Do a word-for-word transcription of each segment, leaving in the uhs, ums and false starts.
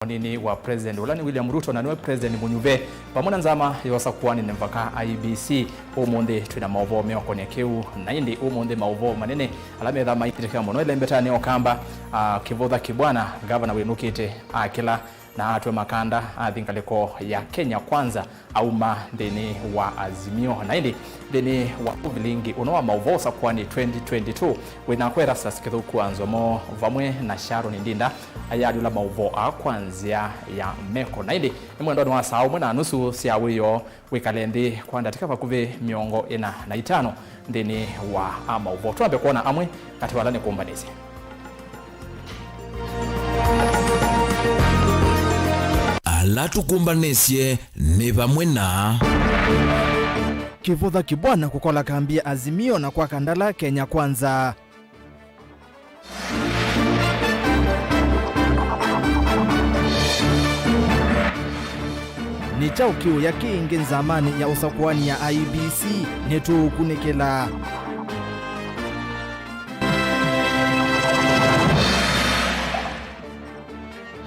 mũnini wa President ũla nĩ William Ruto, na nĩwe President mũnyuve, vamwe na nzama ya ũsakũani nĩ mvaka I E B C. Ũmũnthĩ twĩ na maũvoo meũkonĩa kĩu, na ĩndĩ ũmũnthĩ maũvoo manene ala methaa maitĩkĩla mũno ĩlembetanĩ ya Ũkamba, ah, Kĩvũtha Kĩbwana, ngavana wĩnũkĩte, akĩla na atw'a makanda athi ngalĩko ya Kenya Kwanza auma nthĩnĩ wa Azimio. Na ĩndĩ nthĩnĩ wa ũvilingi ũno wa maũvoo ũsakũani twenty twenty-two, wĩ nakwa Erastus Kĩthũku wa Nzomo vamwe na Sharon Ndinda, ayaalyũla maũvoo aa kwa nzĩa ya meko. Na ĩndĩ nĩ mwendonĩ wa saa ũmwe na nusu sya wĩoo, wĩkale nthĩ kwa ndatĩka vakuvĩ mĩongo ĩna na itano nthĩnĩ wa a maũvoo. Twambe kwona amwe katĩ wa ala nĩkũmbanĩsye. Ala tũkũmbanĩsye nĩ vamwe na Kĩvũtha Kĩbwana kũkola kambi ya Azimio na kwaka ndala Kenya Kwanza. Nĩ kyaũ kĩũya kĩngĩ nzamanĩ ya ũsakũani ya I E B C? Nĩtũũkunĩkĩla.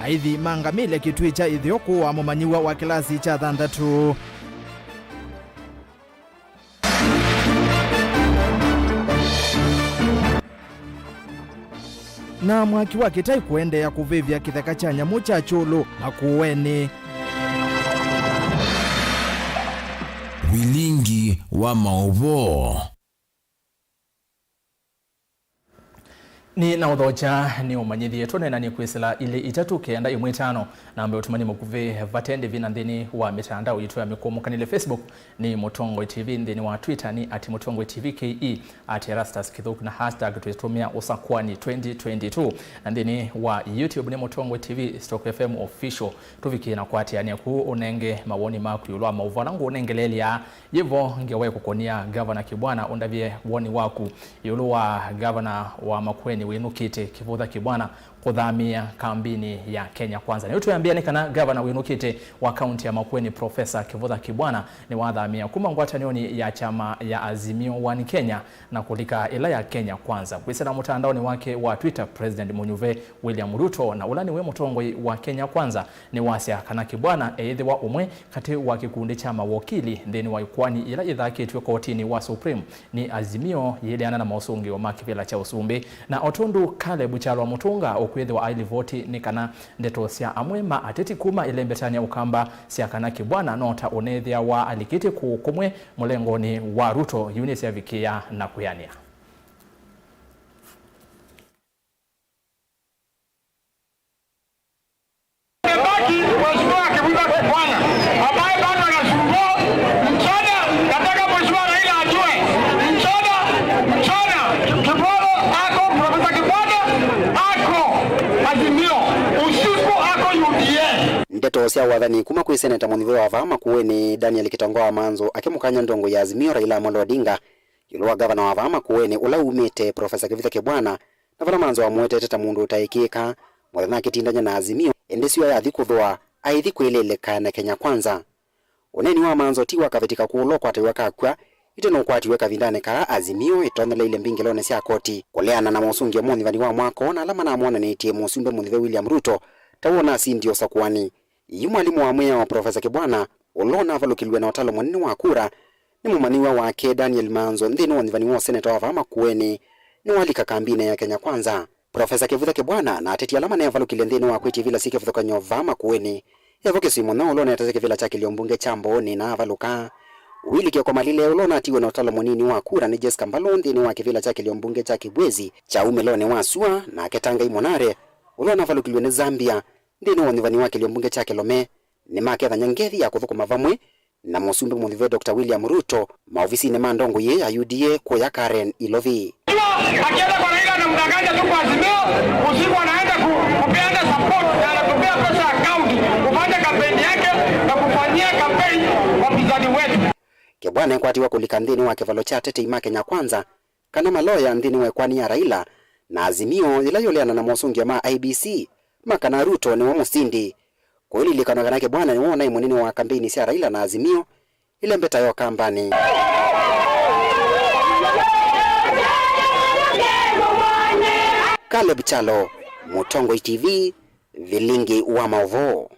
Aithi mangamĩle kĩtuĩ kya ĩtheo kũũa mũmanyĩw'a wa kĩlasi kya thanthatũ. Na mwaki wa kĩtai kũendeea kũvĩvya kĩtheka kya nyamũ kya Kyũlũ Makueni. Vilingi wa maũvoo. Nĩ na ũthokya nĩ ũmanyĩthie tũneenanie kwĩsĩla ilĩ itatũ kenda ĩmwe ĩtano, namba ya ũtũmani mũkuvĩ vate ndĩvi na nthĩnĩ wa mĩtandao yitũ ya mĩkũmũkanĩle. Facebook nĩ Mũtongoi T V, nthĩnĩ wa Twitter nĩ at Mũtongoi T V K E, at Erastus Kĩthũku, na hashtag twĩtũmĩa ũsakũani twenty twenty-two, na nthĩnĩ wa YouTube nĩ Mũtongoi T V stroke F M official. Tũvikĩe na kũatĩanĩa kũu, ũnenge mawoni maku ĩũlũ wa maũvoo ala ngũũnengeleelya. Yĩvo ngewa ĩkũkonia Ngavana Kĩbwana, ũndavye woni waku ĩũlũ wa Ngavana wa Makueni wĩnũkĩte, Kĩvũtha Kĩbwana, kũthamĩa kambinĩ ya Kenya Kwanza. Nĩyo twĩambĩa nĩ kana Ngavana wĩnũkĩte wa kaunti ya Makueni, Professor Kĩvũtha Kĩbwana, nĩwathamĩa kuma ngwatanĩonĩ ya kyama ya Azimio One Kenya na kũlika ĩla ya Kenya Kwanza. Kwĩsĩla mũtandaonĩ wake wa Twitter, President mũnyuve William Ruto, na ũla nĩwe mũtongoi wa Kenya Kwanza, nĩwasya kana Kĩbwana eĩthĩwa ũmwe katĩ wa kĩkundi kya mawokili nthĩnĩ wa ĩkoani yĩla yĩthakĩtw'e kotinĩ wa Supreme nĩ Azimio yĩleana na mosũngĩo ma kĩvĩla kya ũsumbĩ. Na o tondũ Caleb Kyalo Mũtũnga ũkwĩthĩwa ailivoti nĩ kana ndeto sya amwe ma ateti kuma ĩlembetanĩ ya Ũkamba sya kana Kĩbwana no ta ũnethĩawa alikĩtye kũũ kũmwe mũlengonĩ wa Ruto, yu nĩsyavikĩa na kwĩanĩa. Amebaki Mheshimiwa Kivutha Kibwana, ambaye bado anasumbua mchana. Nataka Mheshimiwa Raila ajue, mchana, mchana, Kibwana ako, Professor Kibwana ako Azimio, usiku ako U D A. Ndeto sya wathani kuma kwĩ seneta mũnyuve wa vaa Makueni, Daniel Kitongwa wa Manzo, akĩmũkany'a ndongoi ya Azimio Raila Amolo Odinga ĩũlũ wa ngavana wa vaa Makueni ũla umĩte, Professor Kivutha Kibwana, na vala Manzo wamũetete ta mũndũ ũtaĩkĩĩka, mũthenya akĩtindany'a na Azimio, ĩndĩ syũa yathi kũthũa, aithi kwĩlĩlĩka na Kenya Kwanza. Ũneeni wa Manzo ti wa kaveti kakũlũ ũkwatĩw'a kakw'a, ĩtĩ nũkwatiwe kavindanĩ kaa Azimio ĩtonyeleile mbingĩlonĩ sya koti. Kũleana na mosũngĩo ma ũnyuvani wa mwako na ala manamwonanĩtye mũsumbĩ mũnyuve William Ruto ta wona asindie ũsakũani, yu mwalimũ wa mwĩao Professor Kibwana, ũla ũnavalũkilw'e na ũtalo mũnene wa kura nĩ mũmanyĩw'a wake Daniel Manzo nthĩnĩ wa ũnyuvani wa ũseneta wa vaa Makueni, nĩwalika kambinĩ ya Kenya Kwanza. Professor Kivutha Kibwana na ateti ala manevalũkile nthĩnĩ wa kwĩtya ĩvĩla syĩ kĩvathũkany'o vaa Makueni, evo kĩsio mũno ũla ũnetasya kĩvĩla kya kĩlio mbunge kya Mbooni na avalũka. Willy Kioko Malile, ũla ũnatiwe na ũtalo mũnini wa kura nĩ Jessica Mbalũ nthĩnĩ wa kĩvĩla kya kĩlio mbunge kya Kibwezi kya umĩlonĩ wa sua, nake Tangai Monare, ũla ũnavalũkilw'e nĩ Zambia nthĩnĩ wa ũnyuvani wa kĩlio mbunge kya Kilome, nĩmakethany'a ngethi ya kũthũkũma vamwe na mũsumbĩ mũnyuve Doctor William Ruto maovisinĩ ma ndongoi ya U D A kũya Karen Ilovi. Akienda kwa Raila anamdanganya tu kwa Azimio, usiku anaenda ku-, kupeana support, na anatupea pesa account kufanya kampeni yake na kufanyia kampeni wapinzani wetu. Kibwana ekwatiwe kũlika nthĩnĩ wa kĩvalo kya atetei ma Kenya Kwanza kana maloya nthĩnĩ wa ĩkoani ya Raila na Azimio yĩla yũleana na mosũngĩo ma I E B C ma kana Ruto nĩwe mũsindi. Kũililikana kana Kibwana nĩwe ũnaĩ mũnene wa kambeini sya Raila na Azimio ĩla mbeta yo kambanĩ. Caleb Kyalo, Mũtongoi T V, Vilingi wa maũvoo.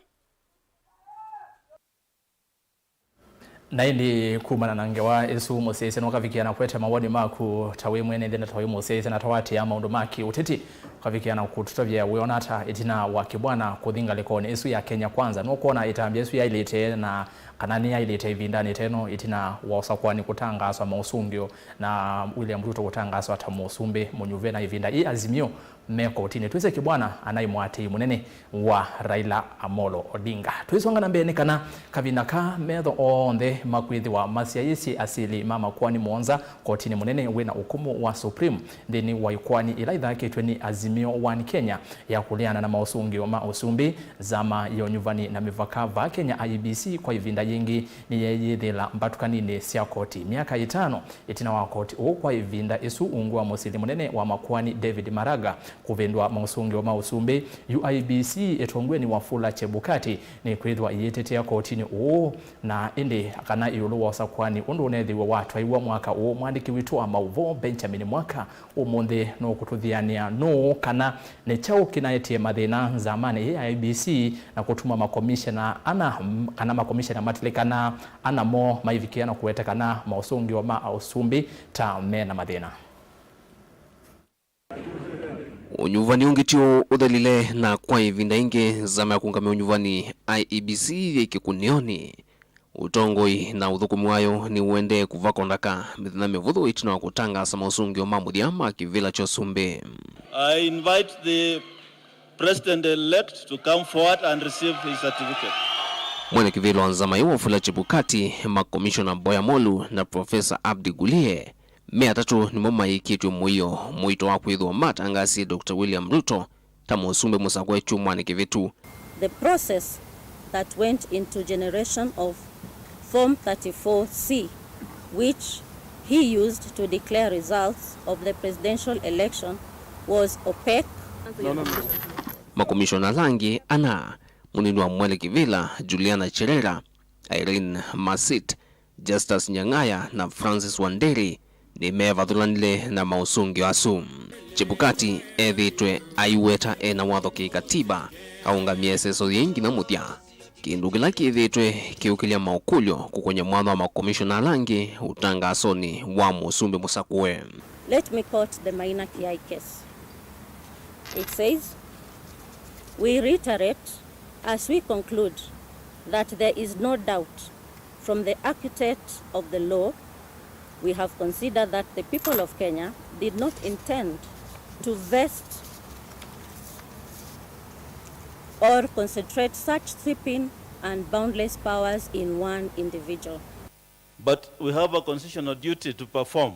Na ĩndĩ kumana na ngewa ĩsu, mũsyaĩĩsya nũkavikĩa na kũete mawoni maku ta wĩ mwene nthĩ na ta wĩ mũsyaĩĩsya na ta watĩĩa maũndũ ma kĩũteti, ũkavikĩa na kũtũtavya wĩona ata ĩtina wa Kibwana kũthi ngalĩkonĩ ĩsu ya Kenya Kwanza. Nũkwona ĩtambya ĩsu yaĩlĩte na kana nĩyaĩlĩte ĩvindanĩ ta ĩno ĩtina wa ũsakũani kũtangaaswa maũsũngĩo na William Ruto kũtangaaswa ta mũsumbĩ mũnyuve, na ĩvinda ĩ Azimio me kotinĩ. Twĩsĩ Kibwana anaĩ mũatĩĩi mũnene wa Raila Amolo Odinga. Twĩsonga na mbee nĩ kana kavinda kaa metho onthe makwĩthĩwa masyaĩĩsye asili ma makoani mũonza kotinĩ mũnene wĩna ũkũmũ wa Supreme nthĩnĩ wa ĩkoani ĩla ĩthakĩtwe nĩ Azimio One Kenya ya kũleana na maũsũngĩo ma ũsumbĩ, nzama ya ũnyuvani na mĩvaka vaa Kenya, I E B C, kwa ĩvinda yĩngĩ nĩyeeyĩthĩla mbatũkaninĩ sya koti myaka ĩtano. Ĩtina wa koti ũũ kwa ĩvinda ĩsu ungu wa mũsili mũnene wa makoani David Maraga kũvĩndũa maũsũngĩo ma ũsumbĩ, yu I E B C ĩtongw'e nĩ Wafula Chebukati nĩkwĩthwa ĩyĩtĩtĩa kotinĩ ũũ, na ĩndĩ kana ĩũlũ wa ũsakũani ũndũ ũneethĩiwe watwaiwa mwaka ũũ, mwandĩki witũ wa maũvoo Benjamin Mwaka ũmũnthĩ nũkũtũthianĩa nũũ kana nĩ kyaũ kĩnaetie mathĩna nzamanĩ ĩĩ ya I E B C na kũtuma makomishena ana, kana makomishena matilikanaa ana moo maivikĩa na kũweta kana maũsũngĩo ma aũsumbĩ ta me na mathĩna. Ũnyuvani ũngĩ ti ũũ ũthelile, na kwa ĩvinda yĩngĩ nzama ya kũũngamĩa ũnyuvani, I E B C, yĩ kĩkunĩonĩ. Ũtongoi na ũthũkũmi wayo nĩũendee kũvakwa ndaka mĩthenya mĩvũthũ ĩtina wa kũtangaasa maũsũngĩo ma mũthya ma kĩvĩla kya ũsumbĩ. I invite the President-elect to come forward and receive his certificate. Mwene kĩvĩla wa nzama ĩĩ Wafula Chebukati, makomishona Boya Molu na Professor Abdi Gulie, me atatũ nĩmo maĩkĩtw'e mũio mũito wa kwĩthĩwa matangasie Doctor William Ruto ta mũsumbĩ mũsakũe kyumwanĩ kĩvĩtu. The process that went into generation of Form thirty-four C, which he used to declare results of the presidential election, was opaque. Makomishona ala angĩ ana, mũnini wa Mwene kĩvĩla Juliana Cherera, Irene Masit, Justus Nyang'aya na Francis Wanderi nĩmeevathũlanile na maũsũngĩo asu. Chebukati ethĩĩtwe aiweta e na watho kĩ-katiba aũngamĩe ĩseso yĩĩ nginya mũthya, kĩndũ kĩla kĩthĩĩtwe kĩũkĩlya maũkũlyo kũkũny'a mwanya wa makomishona ala angĩ ũtangaasonĩ wa mũsumbĩ mũsakũe. Let me quote the Maina Kiai case. It says, "We reiterate as we conclude that there is no doubt from the acutate of the law, we have considered that the people of Kenya did not intend to vest or concentrate such sweeping and boundless powers in one individual." But we have a constitutional duty to perform.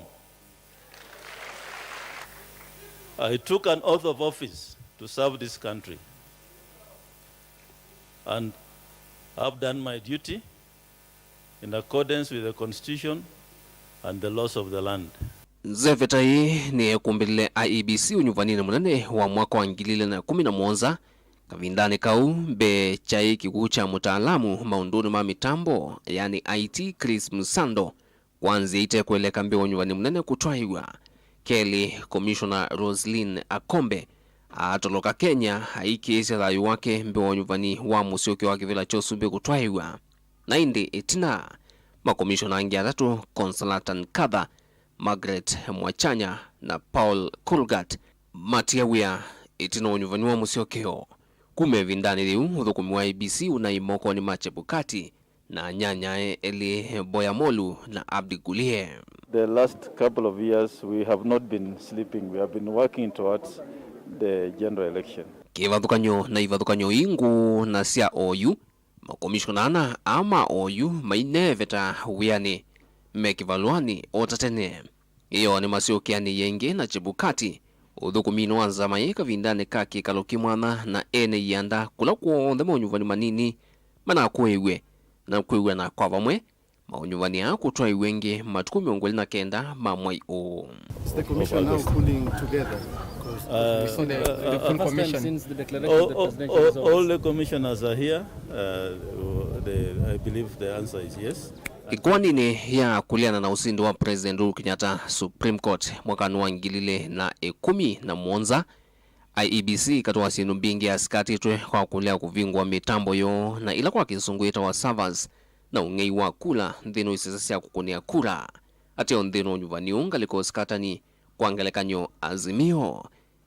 I took an oath of office to serve this country and have done my duty in accordance with the constitution and the laws of the land. Nzeveta ĩĩ nĩyekũmbĩlile I E B C ũnyuvaninĩ mũnene wa mwaka wa ngili ilĩ na ĩkũmi na mũonza, kavindanĩ kau mbee kyaĩ kĩkw'ũ kya mũtaalamu maũndũnĩ ma mĩtambo, yani I T, Chris Msando, kwa nzĩa ite kũeleka mbee wa ũnyuvani mũnene kũtwaĩw'a. Kelĩ, Komishona Roselyn Akombe aatoloka Kenya aikĩĩsya thayũ wake mbee wa ũnyuvani wa mũsyokeo wa kĩvĩla kya ũsumbĩ kũtwaĩw'a. Na ĩndĩ ĩtina, makomishona angĩ atatũ, Consolata Nkatha, Margaret Mwachanya, na Paul Kurgat, matia wĩa ĩtina wa ũnyuvani wa mũsyokeo. Kuma ĩvindanĩ yĩu, ũthũkũmi wa I E B C ũnaĩ mokonĩ ma Chebukati na anyanyae elĩ, Boya Molu na Abdi Gulie. The last couple of years we have not been sleeping, we have been working towards the general election. Kĩvathũkany'o na ivathũkany'o ii ngũũ na sya oyu, makomishona ana aa ma oyu maineeveta wĩanĩ me kĩvalũanĩ o ta tene. Ĩyoo nĩmasyokeanĩie ĩngĩ na Chebukati ũthũkũminĩ wa nzama ĩĩ kavindanĩ ka kĩkalo kĩ mwanya na ene ianda kũla kw'onthe maũnyuvani manini manakũĩw'e na kwĩw'ana kwa vamwe. Maũnyuvani aa kũtwaĩw'e ĩngĩ matukũ mĩongo ĩlĩ na kenda ma mwai ũũ. Is the commission now pulling together? 'Cause we saw the, the full commission. Since the declaration of the presidential results. All the commissioners are here. Uh, the, I believe the answer is yes. Ĩkoaninĩ ya kũleana na ũsindi wa President Uhuru Kenyatta Supreme Court mwakanĩ wa ngili ilĩ na ĩkũmi na mũonza, I E B C ĩkatũa syĩndũ mbingĩ yasikatĩtwe kwa kũlea kũvingũa mĩtambo yoo, na ĩla kwa Kĩsũngũ yĩtawa servers, na ũng'ei wa kula nthĩnĩ wa isese sya kũkũnĩa kula. Ateo nthĩnĩ wa ũnyuvani ũũ, ngalĩko sikatani, kwa ngelekany'o, Azimio,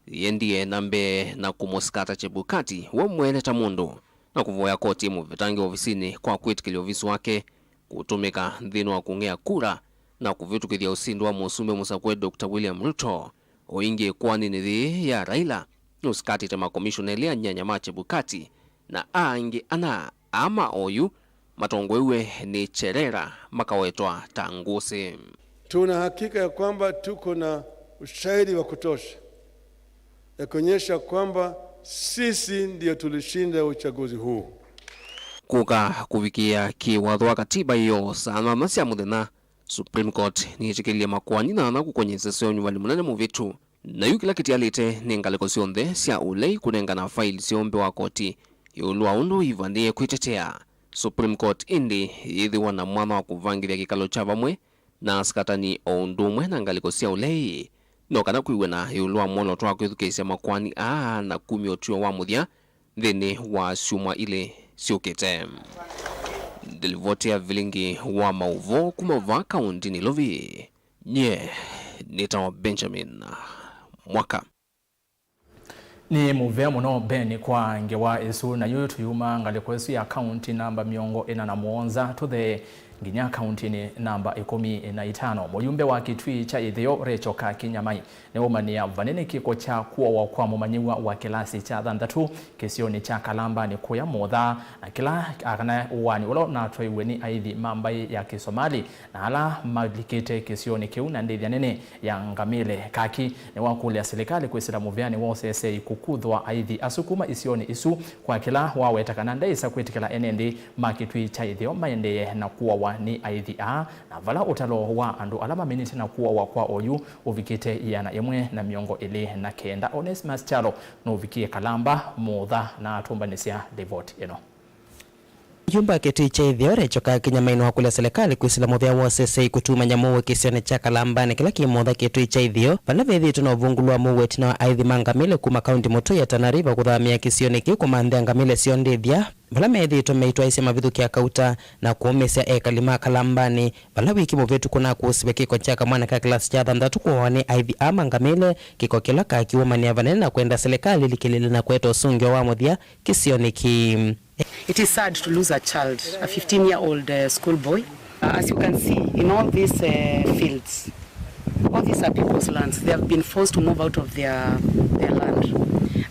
yĩendie na mbee na kũmũsikata Chebukati we mwene ta mũndũ, na kũvoya koti ĩmũvetange ovisinĩ kwa kwĩtĩkĩlya ovisi wake kũtũmĩka nthĩnĩ wa kũng'ea kura na kũvĩtũkĩthya ũsindi wa mũsumbĩ mũsakũe Doctor William Ruto. O ĩngĩ ĩkoaninĩ yĩĩ ya Raila, nũsikatĩte makomishona elĩ anyanya ma Chebukati na aa angĩ ana, aa ma oyu, matongoew'e nĩ Cherera, makawetwa ta ngũsĩ. Tuna hakika ya kwamba tuko na ushahidi wa kutosha ya kuonyesha kwamba sisi ndio tulishinda uchaguzi huu. Kũka kũvikĩa kĩwatho wa katiba ĩyo saa nyanya sya mũthenya, Supreme Court nĩyĩtĩkĩlile makoani nyanya kũkony'a isese sya ũnyuvani mũnene mũvĩtu. Na yu kĩla kĩtialĩte nĩ ngalĩko syonthe sya ũlei kũnengana faili syoo mbee wa koti ĩũlũ wa ũndũ ivanĩe kwĩtetea. Supreme Court ĩndĩ yĩthĩwa na mwanya wa kũvangĩthya kĩkalo kya vamwe na asikatani o ũndũ ũmwe na ngalĩko sya ũlei, no kana kwĩw'ana ĩũlũ wa mwolooto wa kwĩthukĩĩsya makoani aa na kumya ũtw'ĩo wa mũthya nthĩnĩ wa syumwa ilĩ syũkĩte. Ndilivoti ya vilingi wa maũvoo kuma vaa kaũnti Nairobi. Nyie nĩtawa Benjamin Mwaka. Nĩ mũvea mũno Ben kwa ngewa ĩsu, na yu tũyuma ngalĩko ĩsu ya kaunti namba mĩongo ĩna na mũonza tũthee nginya kauntinĩ namba ĩkũmi na itano. Mũyumbe wa Kitui kya Ĩtheo Rachel Kaki Nyamai nĩwaumanĩa vanene kĩko kya kũawa kwa mũmanyĩw'a wa kĩlasi kya thanthatũ kĩsionĩ kya Kalambanĩ kũya Motha, na kĩla kana ũaani ũla ũnatwaiwe nĩ aithi ma mbaĩ ya Kĩsomali na ala malikĩte kĩsionĩ kĩu na ndĩthya nene ya ngamĩle. Kaki nĩwakũlya silikalĩ kwĩsĩla mũvĩanĩ wa ũsesei kũkuthwa aithi asu kuma isionĩ isu, kwa kĩla waweta kana ndaĩsa kwĩtĩkĩla ene nthĩ ma Kitui kya Ĩtheo maendee na kũawa nĩ aithi aa, na vala ũtalo wa andũ ala maminĩte na kũawa kwa oyu ũvikĩte ĩana ĩmwe na mĩongo ĩlĩ na kenda. Onesmus Kyalo nũvikie Kalamba, Motha, na atũmbanĩsya livoti ĩno. Mũyumbe wa Kitui kya Ĩtheo Rachel Kaki Nyamai nĩwakũlya silikalĩ kwĩsĩla mũvĩa wa ũsesei kũtuma nyamũ ũũ kĩsionĩ kya Kalambanĩ kĩla kĩ Motha Kitui kya Ĩtheo, vala vethĩĩtwe na ũvungũlu wa mũuo ĩtina wa aithi ma ngamĩle kuma kaunti mũtũi ya Tana River kũthamĩa kĩsionĩ kĩu kũmanthĩa ngamĩle syoo ndĩthya, vala methĩĩtwe meitwaĩsya mavithũkĩa kauta na kũũmĩsya ekali ma Kalambanĩ, vala wiki mũvĩtu kũnakũsiw'e kĩko kya kamwana ka kĩlasi kya thanthatũ kũawa nĩ aithi aa ma ngamĩle, kĩko kĩla Kaki waumanĩa vanene na kwenda silikalĩ ĩlikĩlĩle na kũete ũsũngĩo wa mũthya kĩsionĩ kĩĩ. It is sad to lose a child, a fifteen-year-old, uh, schoolboy. Uh, as you can see, in all these, uh, fields, all these are people's lands. They have been forced to move out of their, their land.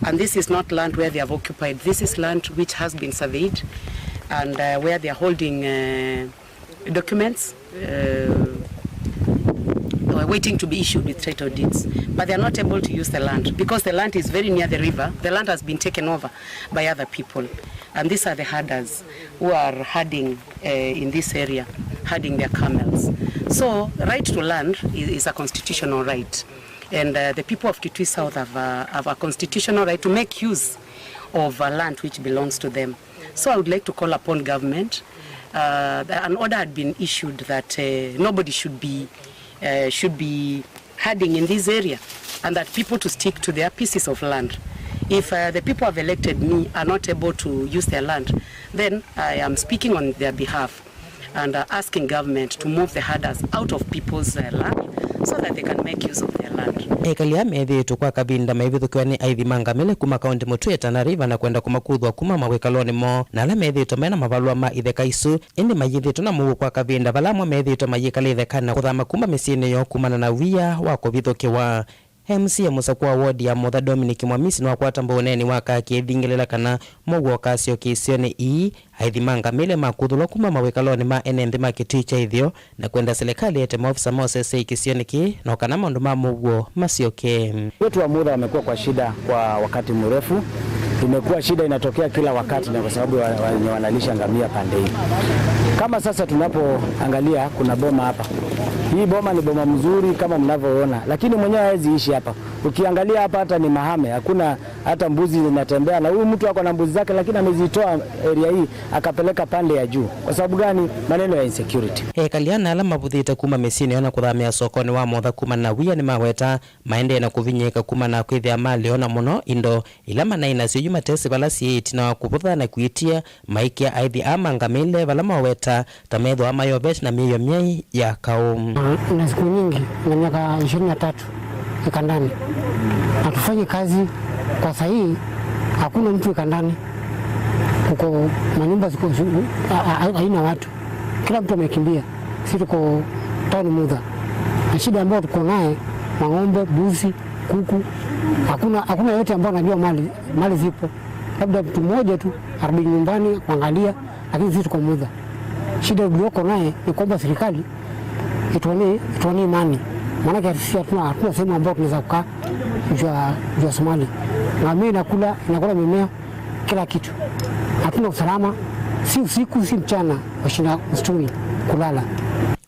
And this is not land where they have occupied. This is land which has been surveyed and, uh, where they are holding, uh, documents, uh, were waiting to be issued with title deeds, but they are not able to use the land because the land is very near the river. The land has been taken over by other people, and these are the herders who are herding, uh, in this area, herding their camels. So, right to land is, is a constitutional right, and, uh, the people of Kitui South have a, have a constitutional right to make use of a land which belongs to them. So I would like to call upon government, uh, an order had been issued that, uh, nobody should be, uh, should be herding in this area, and that people to stick to their pieces of land. If, uh, the people who have elected me are not able to use their land, then I am speaking on their behalf and, uh, asking government to move the herders out of people's, uh, land so that they can make use of their land. Ekali aa methĩĩtwe kwa kavinda maivithũkĩwa nĩ aithi ma ngamĩle kuma kaunti mũtũi ya Tana River na kwenda kũmakuthwa kuma mawĩkalonĩ moo, na ala methĩĩtwe maĩ na mavalũa ma itheka isu, ĩndĩ mayĩthĩtwe na mũuo kwa kavinda, vala amwe methĩĩtwe mayĩkala ithekanĩ na kũthama kuma mĩsyĩnĩ yoo kumana na wia wa kũvithũkĩwa. M C A mũsakũa wa wodi ya Motha Dominic Mwamisi nĩwakwata mbau ũneeni wa Kaki ethingĩlĩla kana mũuo ũkasyoka isionĩ ii, aithi ma ngamĩle makuthũlwa kuma mawĩkalonĩ ma ene nthĩ ma Kitui kya Ĩtheo, na kwenda silikalĩ ĩete maofisa ma ũsesei kĩsionĩ kĩĩ, no kana maũndũ ma mũuo masyoke. Watu wa Motha wamekuwa kwa shida kwa wakati mrefu. Imekuwa shida inatokea kila wakati na kwa sababu wa, wa, wenye wanalisha ngamia pande hii. Kama sasa tunapoangalia, kuna boma hapa. Hii boma ni boma mzuri kama mnavyoona, lakini mwenyewe hawezi ishi hapa. Ukiangalia hapa hata ni mahame, hakuna hata mbuzi zinatembea, na huyu mtu ako na mbuzi zake, lakini amezitoa area hii akapeleka pande ya juu. Kwa sababu gani? Maneno ya insecurity. Ekali ana ala mavũthĩte kuma mĩsyĩnĩ yao na kũthamĩa sokonĩ wa motha kumana na wia nĩmaweta maendee na kũvinyĩĩka kumana na kwĩthĩa malĩ o na mũno indo ila manaĩ nasyo yu matesĩ vala syĩ ĩtina wa kũvũtha na kwĩtia, maikĩa aithi aa ma ngamĩle vala maweta ta methĩwa mayovete na mĩio myaĩ ya kaũ. Na, na siku nyingi, na miaka ishirini na tatu ikandani, hatufanyi kazi kwa sahihi, hakuna mtu ikandani, kuko manyumba ziko, a, a, haina watu, kila mtu amekimbia. Sisi tuko town Mutha, na shida ambayo tuko naye, mang'ombe, mbuzi, kuku, hakuna, hakuna yote ambayo anajua mali, mali zipo, labda mtu mmoja tu arudi nyumbani kuangalia, lakini sisi tuko Mutha. Shida ulioko naye ni kuomba serikali ituonee, ituonee imani, maanake sisi hatuna, hatuna sehemu ambayo tunaweza kukaa juu ya, juu ya Somali. Ngamia inakula, inakula mimea, kila kitu. Hatuna usalama, si usiku, si mchana, washinda msituni kulala.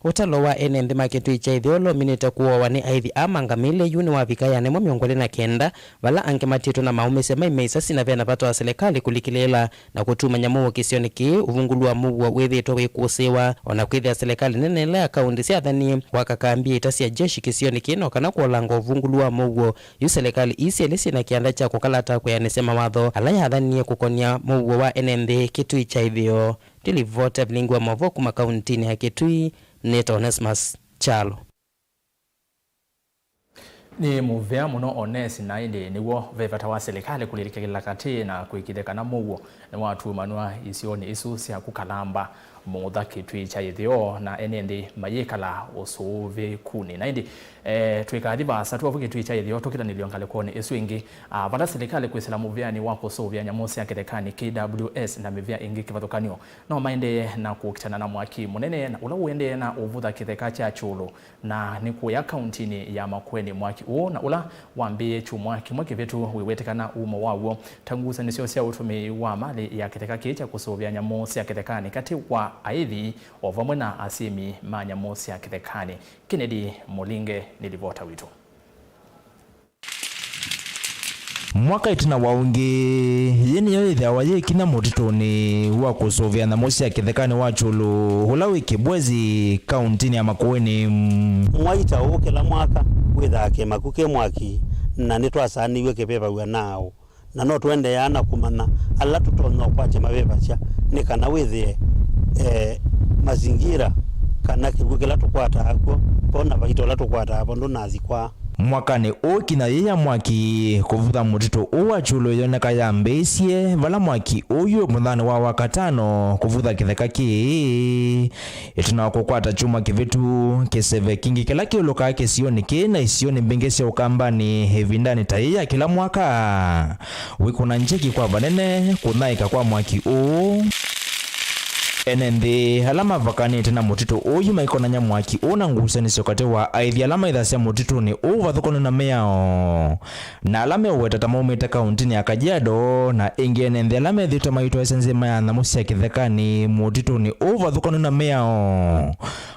Ũtalo wa ene nthĩ ma kĩtui kya ĩtheo ũla ũminĩte kũowa nĩ aithi aa ma ngamĩle yu nĩwavika ĩana ĩmwe mĩongo ĩlĩ na kenda, vala angĩ matiĩtwe na maũmĩsye mai meisasi na vena vata wa silikalĩ kũlikĩlĩĩla na kũtuma nyamũ kĩsionĩ kĩĩ. Ũvungũlu wa mũuo wĩthĩĩtwe wĩkũsĩĩwa, o na kwĩthĩa silikalĩ nene ĩla ya kaũntĩ syathanie kwaka kambi ya ita sya jeshi kĩsionĩ kĩĩ no kana kũolanga ũvungũlu wa mũuo. Yu silikalĩ ii syelĩ syĩ na kĩanda kya kũkalata kwĩanĩsya mawatho ala yathanie kũkonia mũuo wa ene nthĩ kĩtui kya ĩtheo. Ndilivota vilingi wa maũvoo kuma kauntinĩ ya Kitui, nĩtawa Onesmus Kyalo. Nĩ mũvea mũno Onesi, na ĩndĩ nĩw'o ve vata wa silikalĩ kũlilikĩla katĩ na kwĩkĩthya kana mũuo nĩwatumanwa isionĩ isu sya kũkalamba mũtha kĩtui kya ĩtheo na ene nthĩ mayĩkala ũsũvĩkunĩ. Na ĩndĩ, eh, twĩkathi vaasa twovu kĩtui kya ĩtheo tũkĩtanĩlyo ngalĩkonĩ ĩsu ĩngĩ, ah, vala silikalĩ kwĩsĩla mũvĩanĩ wa kũsũvĩa nyamũ sya kĩthekanĩ K W S na mĩvĩa ĩngĩ kĩvathũkany'o no maendee na kũkitana na mwaki mũnene na ũla ũendee na ũvutha kĩtheka kya Kyũlũ, na nĩ kũya kauntinĩ ya Makueni mwaki ũũ na ũla wambĩĩe kyumwa kĩmwe kĩvĩtu wĩwetĩkana umo waw'o ta ngusanĩsyo sya ũtũmĩi wa malĩ ya kĩtheka kĩĩ kya kũsũvĩa nyamũ sya kĩthekanĩ katĩ wa aithi o vamwe na asĩmi ma nyamũ sya kĩthekanĩ. Kennedy Mũlinge nĩ livota witũ. Mwaka ĩtina wa ũngĩ, yĩ nĩyo yĩthĩawa yĩ kinya mũtitũnĩ wa kũsũvĩa nyamũ sya kĩthekanĩ wa Kyũlũ, ũla wĩ Kibwezi, kauntinĩ ya Makueni. Mwai ta ũũ kĩla mwaka wĩthaa kĩmaku kĩ mwaki, na nĩtwasaanĩw'e kĩvĩvaw'a naaũ. Na no tũendeeaa na kũmanya ala tũtonya ũkwatya mavĩvasya nĩ kana wĩthĩe, eh, mazingira kana kĩw'ũ kĩla tũkwataa kw'o, vo na vaita ũla tũkwataa vo ndũnathikwa. Mwakanĩ ũũ, kinya yĩĩ ya mwaki kũvutha mũtitũ ũũ wa Kyũlũ yoneka yambĩĩsye vala mwaki ũũ yu mũthanĩ wa Wakatano kũvutha kĩtheka kĩĩ. Ĩtina wa kũkwata kyumwa kĩvĩtu, kĩseve kingĩ kĩla kĩũlũkaa kĩsionĩ kĩĩ na isionĩ mbingĩ sya Ũkambanĩ ĩvindanĩ ta yĩĩ ya kĩla mwaka, wĩkũna njeki kwa vanene kũthaĩka kwa mwaki ũũ. Ene nthĩ ala mavakanĩte na mũtitũ ũũ yu maikonany'a mwaki ũũ na ngusanĩsyo katĩ wa aithi ala maĩthasya mũtitũnĩ ũũ vathũkanu na mĩao. Na ala meũweta ta maumĩte kauntinĩ ya Kajiado, na ĩngĩ ene nthĩ ala methĩĩtwe maitwaĩsya nzĩma ya nyamũ sya kĩthekanĩ mũtitũnĩ ũũ vathũkanu na mĩao.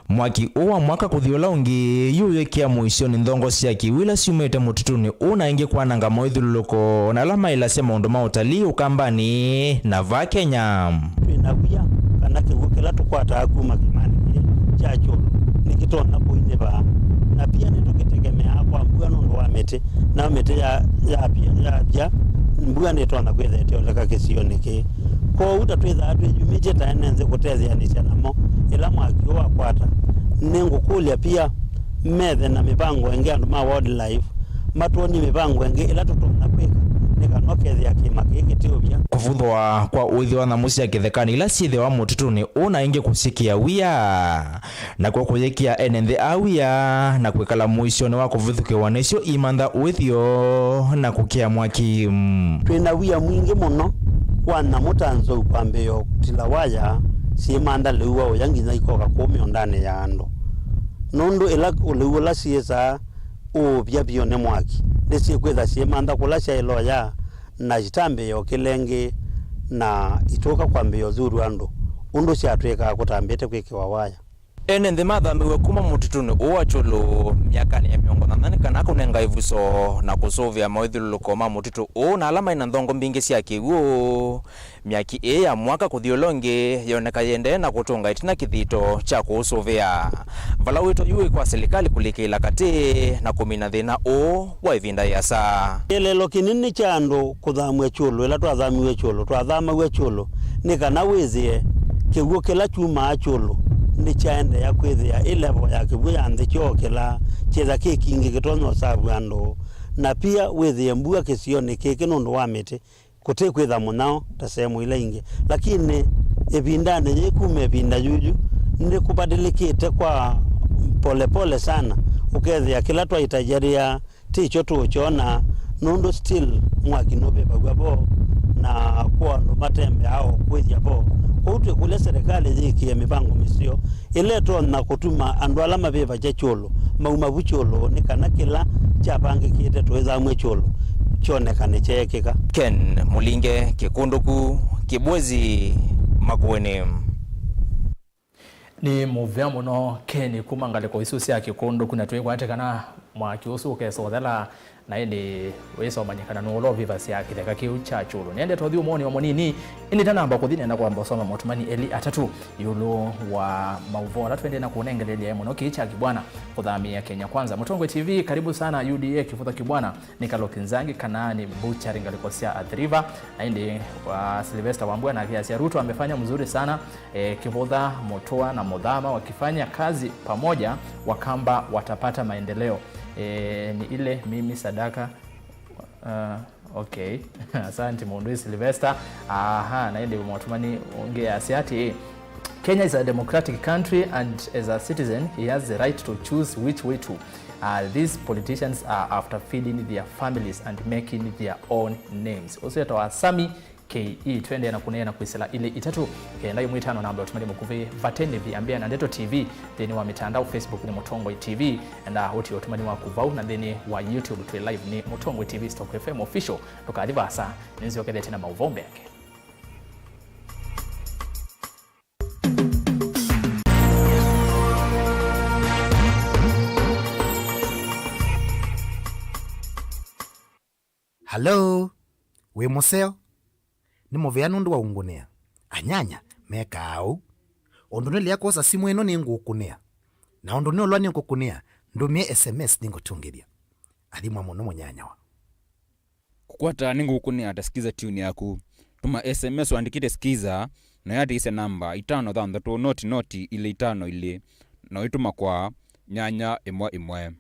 Mwaki ũũ wa mwaka kũthi ũla ũngĩ, yu ũyĩkĩa mũisyonĩ nthongo sya kĩw'ũ ila syumĩte mũtitũnĩ ũũ na ĩngĩ kwananga moithyũlũlũko na ala maĩlasya maũndũ ma ũtalii Ũkambanĩ na vaa Kenya. Twĩ na wia kana kĩw'ũ kĩla tũkwataa kuma kĩmanĩ kĩĩ kya Kyũlũ nĩkĩtonya kũinĩva, na pia nĩtũkĩtegemeaa kwa mbua nũndũ wa mĩtĩ, nayo mĩtĩ ya, ya, yavya, mbua nĩtonya kwĩtha ĩteoleka kĩsionĩ kĩĩ. Kwoou ta twĩthaa twĩyumĩtye ta ene nthĩ kũtetheanĩsya namo ĩla mwaki ũũ wakwata, nĩngũkũlya pia methe na mĩvango ĩngĩ andũ ma wildlife matwony'e mĩvango ĩngĩ ĩla tũtonya kwĩka nĩ kana ũkethĩa kĩĩma kĩĩ kĩtiũvya. Kũvuthwa kwa ũithi wa nyamũ sya kĩthekanĩ ila syĩthĩawa mũtitũnĩ ũũ na ĩngĩ kũsyĩkĩa wia, nakw'o kũyĩkĩa ene nthĩ aa wia na kwĩkala mũisyonĩ wa kũvithũkĩwa nĩsyo imantha ũĩthyo na kũkĩa mwaki. Twĩ na wia mwingĩ mũno wa nyamũ ta nzou kwambĩĩa ũtila waya syĩmantha lĩu wa ũya nginya ikoka kũũ mĩũndanĩ ya andũ, nũndũ ĩla lĩu ũla syĩsaa ũũvya vyũ nĩ mwaki, nĩsyĩkwĩtha syĩmantha kũla syaĩle ũya na itambĩĩa ũkĩla ĩngĩ na itũka kwambĩĩa ũthuru andũ ũndũ syatw'ĩkaa kũtambĩte kwĩkĩwa waya. Ene nthĩ mathamiw'e kuma mũtitũnĩ ũũ wa Kyũlũ myakanĩ ya mĩongo thanthatũ nĩ kana kũnenga ĩvuso na kũsũvĩa mawĩthyũlũlũko ma mũtitũ ũũ na ala maĩ na nthongo mbingĩ sya kĩw'ũ. Myaki ĩĩ ya mwaka kũthi ũla ũngĩ yoneka yĩendee na kũtũnga ĩtina kĩthito kya kũũsũvĩa. Vala wĩto yu wĩ kwa silikalĩ kũlikĩĩla katĩ na kũmina thĩna ũũ wa ĩvinda ĩasa. Kĩeleelo kĩnene kya andũ kũthamw'a Kyũlũ. Ĩla twathamiw'e Kyũlũ, twathamaw'a Kyũlũ nĩ kana wĩthĩe kĩw'ũ kĩla kyumaa Kyũlũ nĩkyaendeea kwĩthĩa ĩ level ya kĩw'ũ ya nthĩ kyookĩla kyĩtha kĩ kingĩ kĩtonya ũsavw'a andũ, na pia wĩthĩe mbua kĩsionĩ kĩkĩ nũndũ wa mĩtĩ kũtĩ kwĩtha mũnyao ta sehemu ila ingĩ. Lakini ĩvindanĩ yĩĩ, kuma ĩvinda yuyu, nĩkũvadĩlĩkĩte kwa polepole sana, ũkethĩa kĩla twaitayarĩa tikyo tũũkyona, nũndũ still mwaki nũvĩvaw'a vo na kwa andũ matembeaa o kwĩthya vo. Kwoou twĩkũlya serikali yĩkĩe mĩvango mĩseo ĩla ĩtonya kũtuma andũ ala mavĩvasya Kyũlũ mauma vu Kyũlũ, nĩ kana kĩla kyavangĩkĩte tũĩthamw'e Kyũlũ kyonekane kyeekĩka. Ken Mũlinge, Kĩkũndũku, Kĩbwezi, Makueni. Nĩ mũvea mũno Ken kuma ngalĩko isu sya Kĩkũndũku, na twĩkwate kana mwaki ũsu ũkesa ũthela, na ĩndĩ wĩsomanyĩkana nũũ ũla ũvĩvasya kĩtheka kĩu kya Kyũlũ. Nĩendete ũthi ũmoni o mũnini, ĩndĩ tanamba kũthi nenda kwamba ũsoma maũtũmani elĩ atatũ ĩũlũ wa maũvoo ala twendee na kũnengelelya mũno kĩĩ kya Kibwana kũthamĩĩa Kenya Kwanza. Mũtongoi T V, karibu sana. U D A, Kĩvũtho Kibwana nĩ Kaloki Nzangi kana nĩ Butchery ngalĩko sya Athi River. Na ĩndĩ wa Sylvester Wambua nake asya Ruto amefanya mzuri sana. E, Kĩvũtha, Mũtũa na Mũthama wakifanya kazi pamoja, Wakamba watapata maendeleo. E, ni ile mimi sadaka. Uh, okay. Asante mũndũ Sylvester. Aha, na ĩndĩ mũtũmani ũngĩ asya atĩ, Kenya is a democratic country and as a citizen he has the right to choose which way to. Uh, these politicians are after feeding their families and making their own names. Ũsu etawa Sami K E. Twendee na kũneena kwĩsĩla ilĩ itatũ, kenda ĩmwe ĩtano namba ũtũmani mũkuvĩ vate nĩvi ambĩa na Ndeto T V nthĩnĩ wa mitandao, Facebook nĩ Mũtongoi T V, enda ũtie ũtũmani waku vau, na nthĩnĩ wa YouTube twĩ live nĩ Mũtongoi T V Stock F M Official. Ndũkathi vaasa, nĩnzyokethete na maũvoo mbeange. Hello, wĩ mũseo? Nĩ mũvea nũndũ wa ũngũnĩa. Anyanya mekaa ũu. Ũndũ nĩlea kwosa simũ ĩno nĩngũkũnĩa. Na ũndũ nĩũlwa nĩngũkũnĩa, ndũmĩe S M S nĩngũtũngĩthya. Athimwa mũno mũnyanyawa. Kũkwata nĩngũkũnĩa ta Skiza tune yaku. Tũma S M S ũandĩkĩte Skiza, na ũyatĩĩsya namba itano thanthatũ noti noti ilĩ itano ilĩ, na ũitũma kwa nyanya ĩmwe ĩmwe.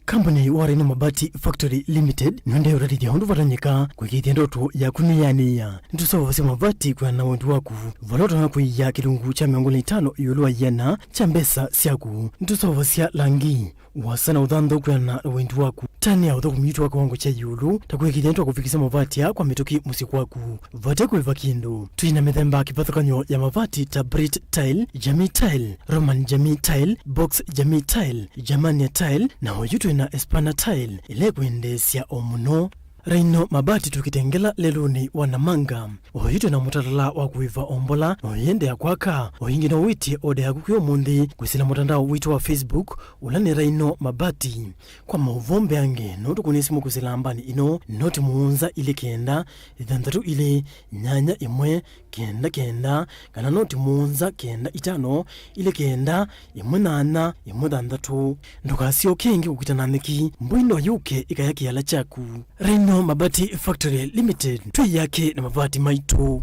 Kambuni ya Rhino Mabati Factory Limited nĩũendee ũtatĩthya ũndũ vatonyeka kũĩkĩĩthya ndoto yaku nĩyanĩĩa. Nĩtũseũvasya mavati kwĩana na wendi waku, vala ũtonya kũia kĩlungu kya mĩongo ĩlĩ na itano ĩũlũ wa ĩana kya mbesa syaku. Nĩtũseũvasya langi, ũasa na ũthanthau kwĩana na wendi waku. Tanĩa ũthũkũmi witũ wa kĩwango kya ĩũlũ, ta kũĩkĩĩthya nĩtwakũvikĩsya mavati aa kwa mĩtũkĩ mũsyĩ kwaku. Vate kũĩva kĩndũ. Twĩ na mĩthemba ya kĩvathũkany'o ya mavati ta Brit Tile, Jamii Tile, Roman Jamii Tile, Box Jamii Tile, Germania Tile, na oyu twĩ na Espana Tile, ĩla ĩkwendeesya o mũno. Rhino Mabati tũkĩte Ngela lelũnĩ wa Namanga. Oyu twĩ na mũtalatala wa kũĩva o mbola, na ũyĩendeea kwaka. O ĩngĩ no wĩtye oda yaku kwĩ ũmũnthĩ kwĩsĩla mũtandao witũ wa Facebook, ũla nĩ Rhino Mabati. Kwa maũvoo mbeange, no tũkũnĩe simũ kwĩsĩla nambani ĩno, noti mũonza ilĩ kenda, ĩthanthatũ ilĩ, nyanya ĩmwe, kenda kenda, kana noti mũonza kenda itano, ilĩ kenda, ĩmwe nyanya, ĩmwe thanthatũ. Ndũkasyoke ĩngĩ kũkita na nyeki, mbũi no yũke ĩkaya kĩala kyaku. Rhino Mabati Factory Limited, twĩ yake na mavati maitũ.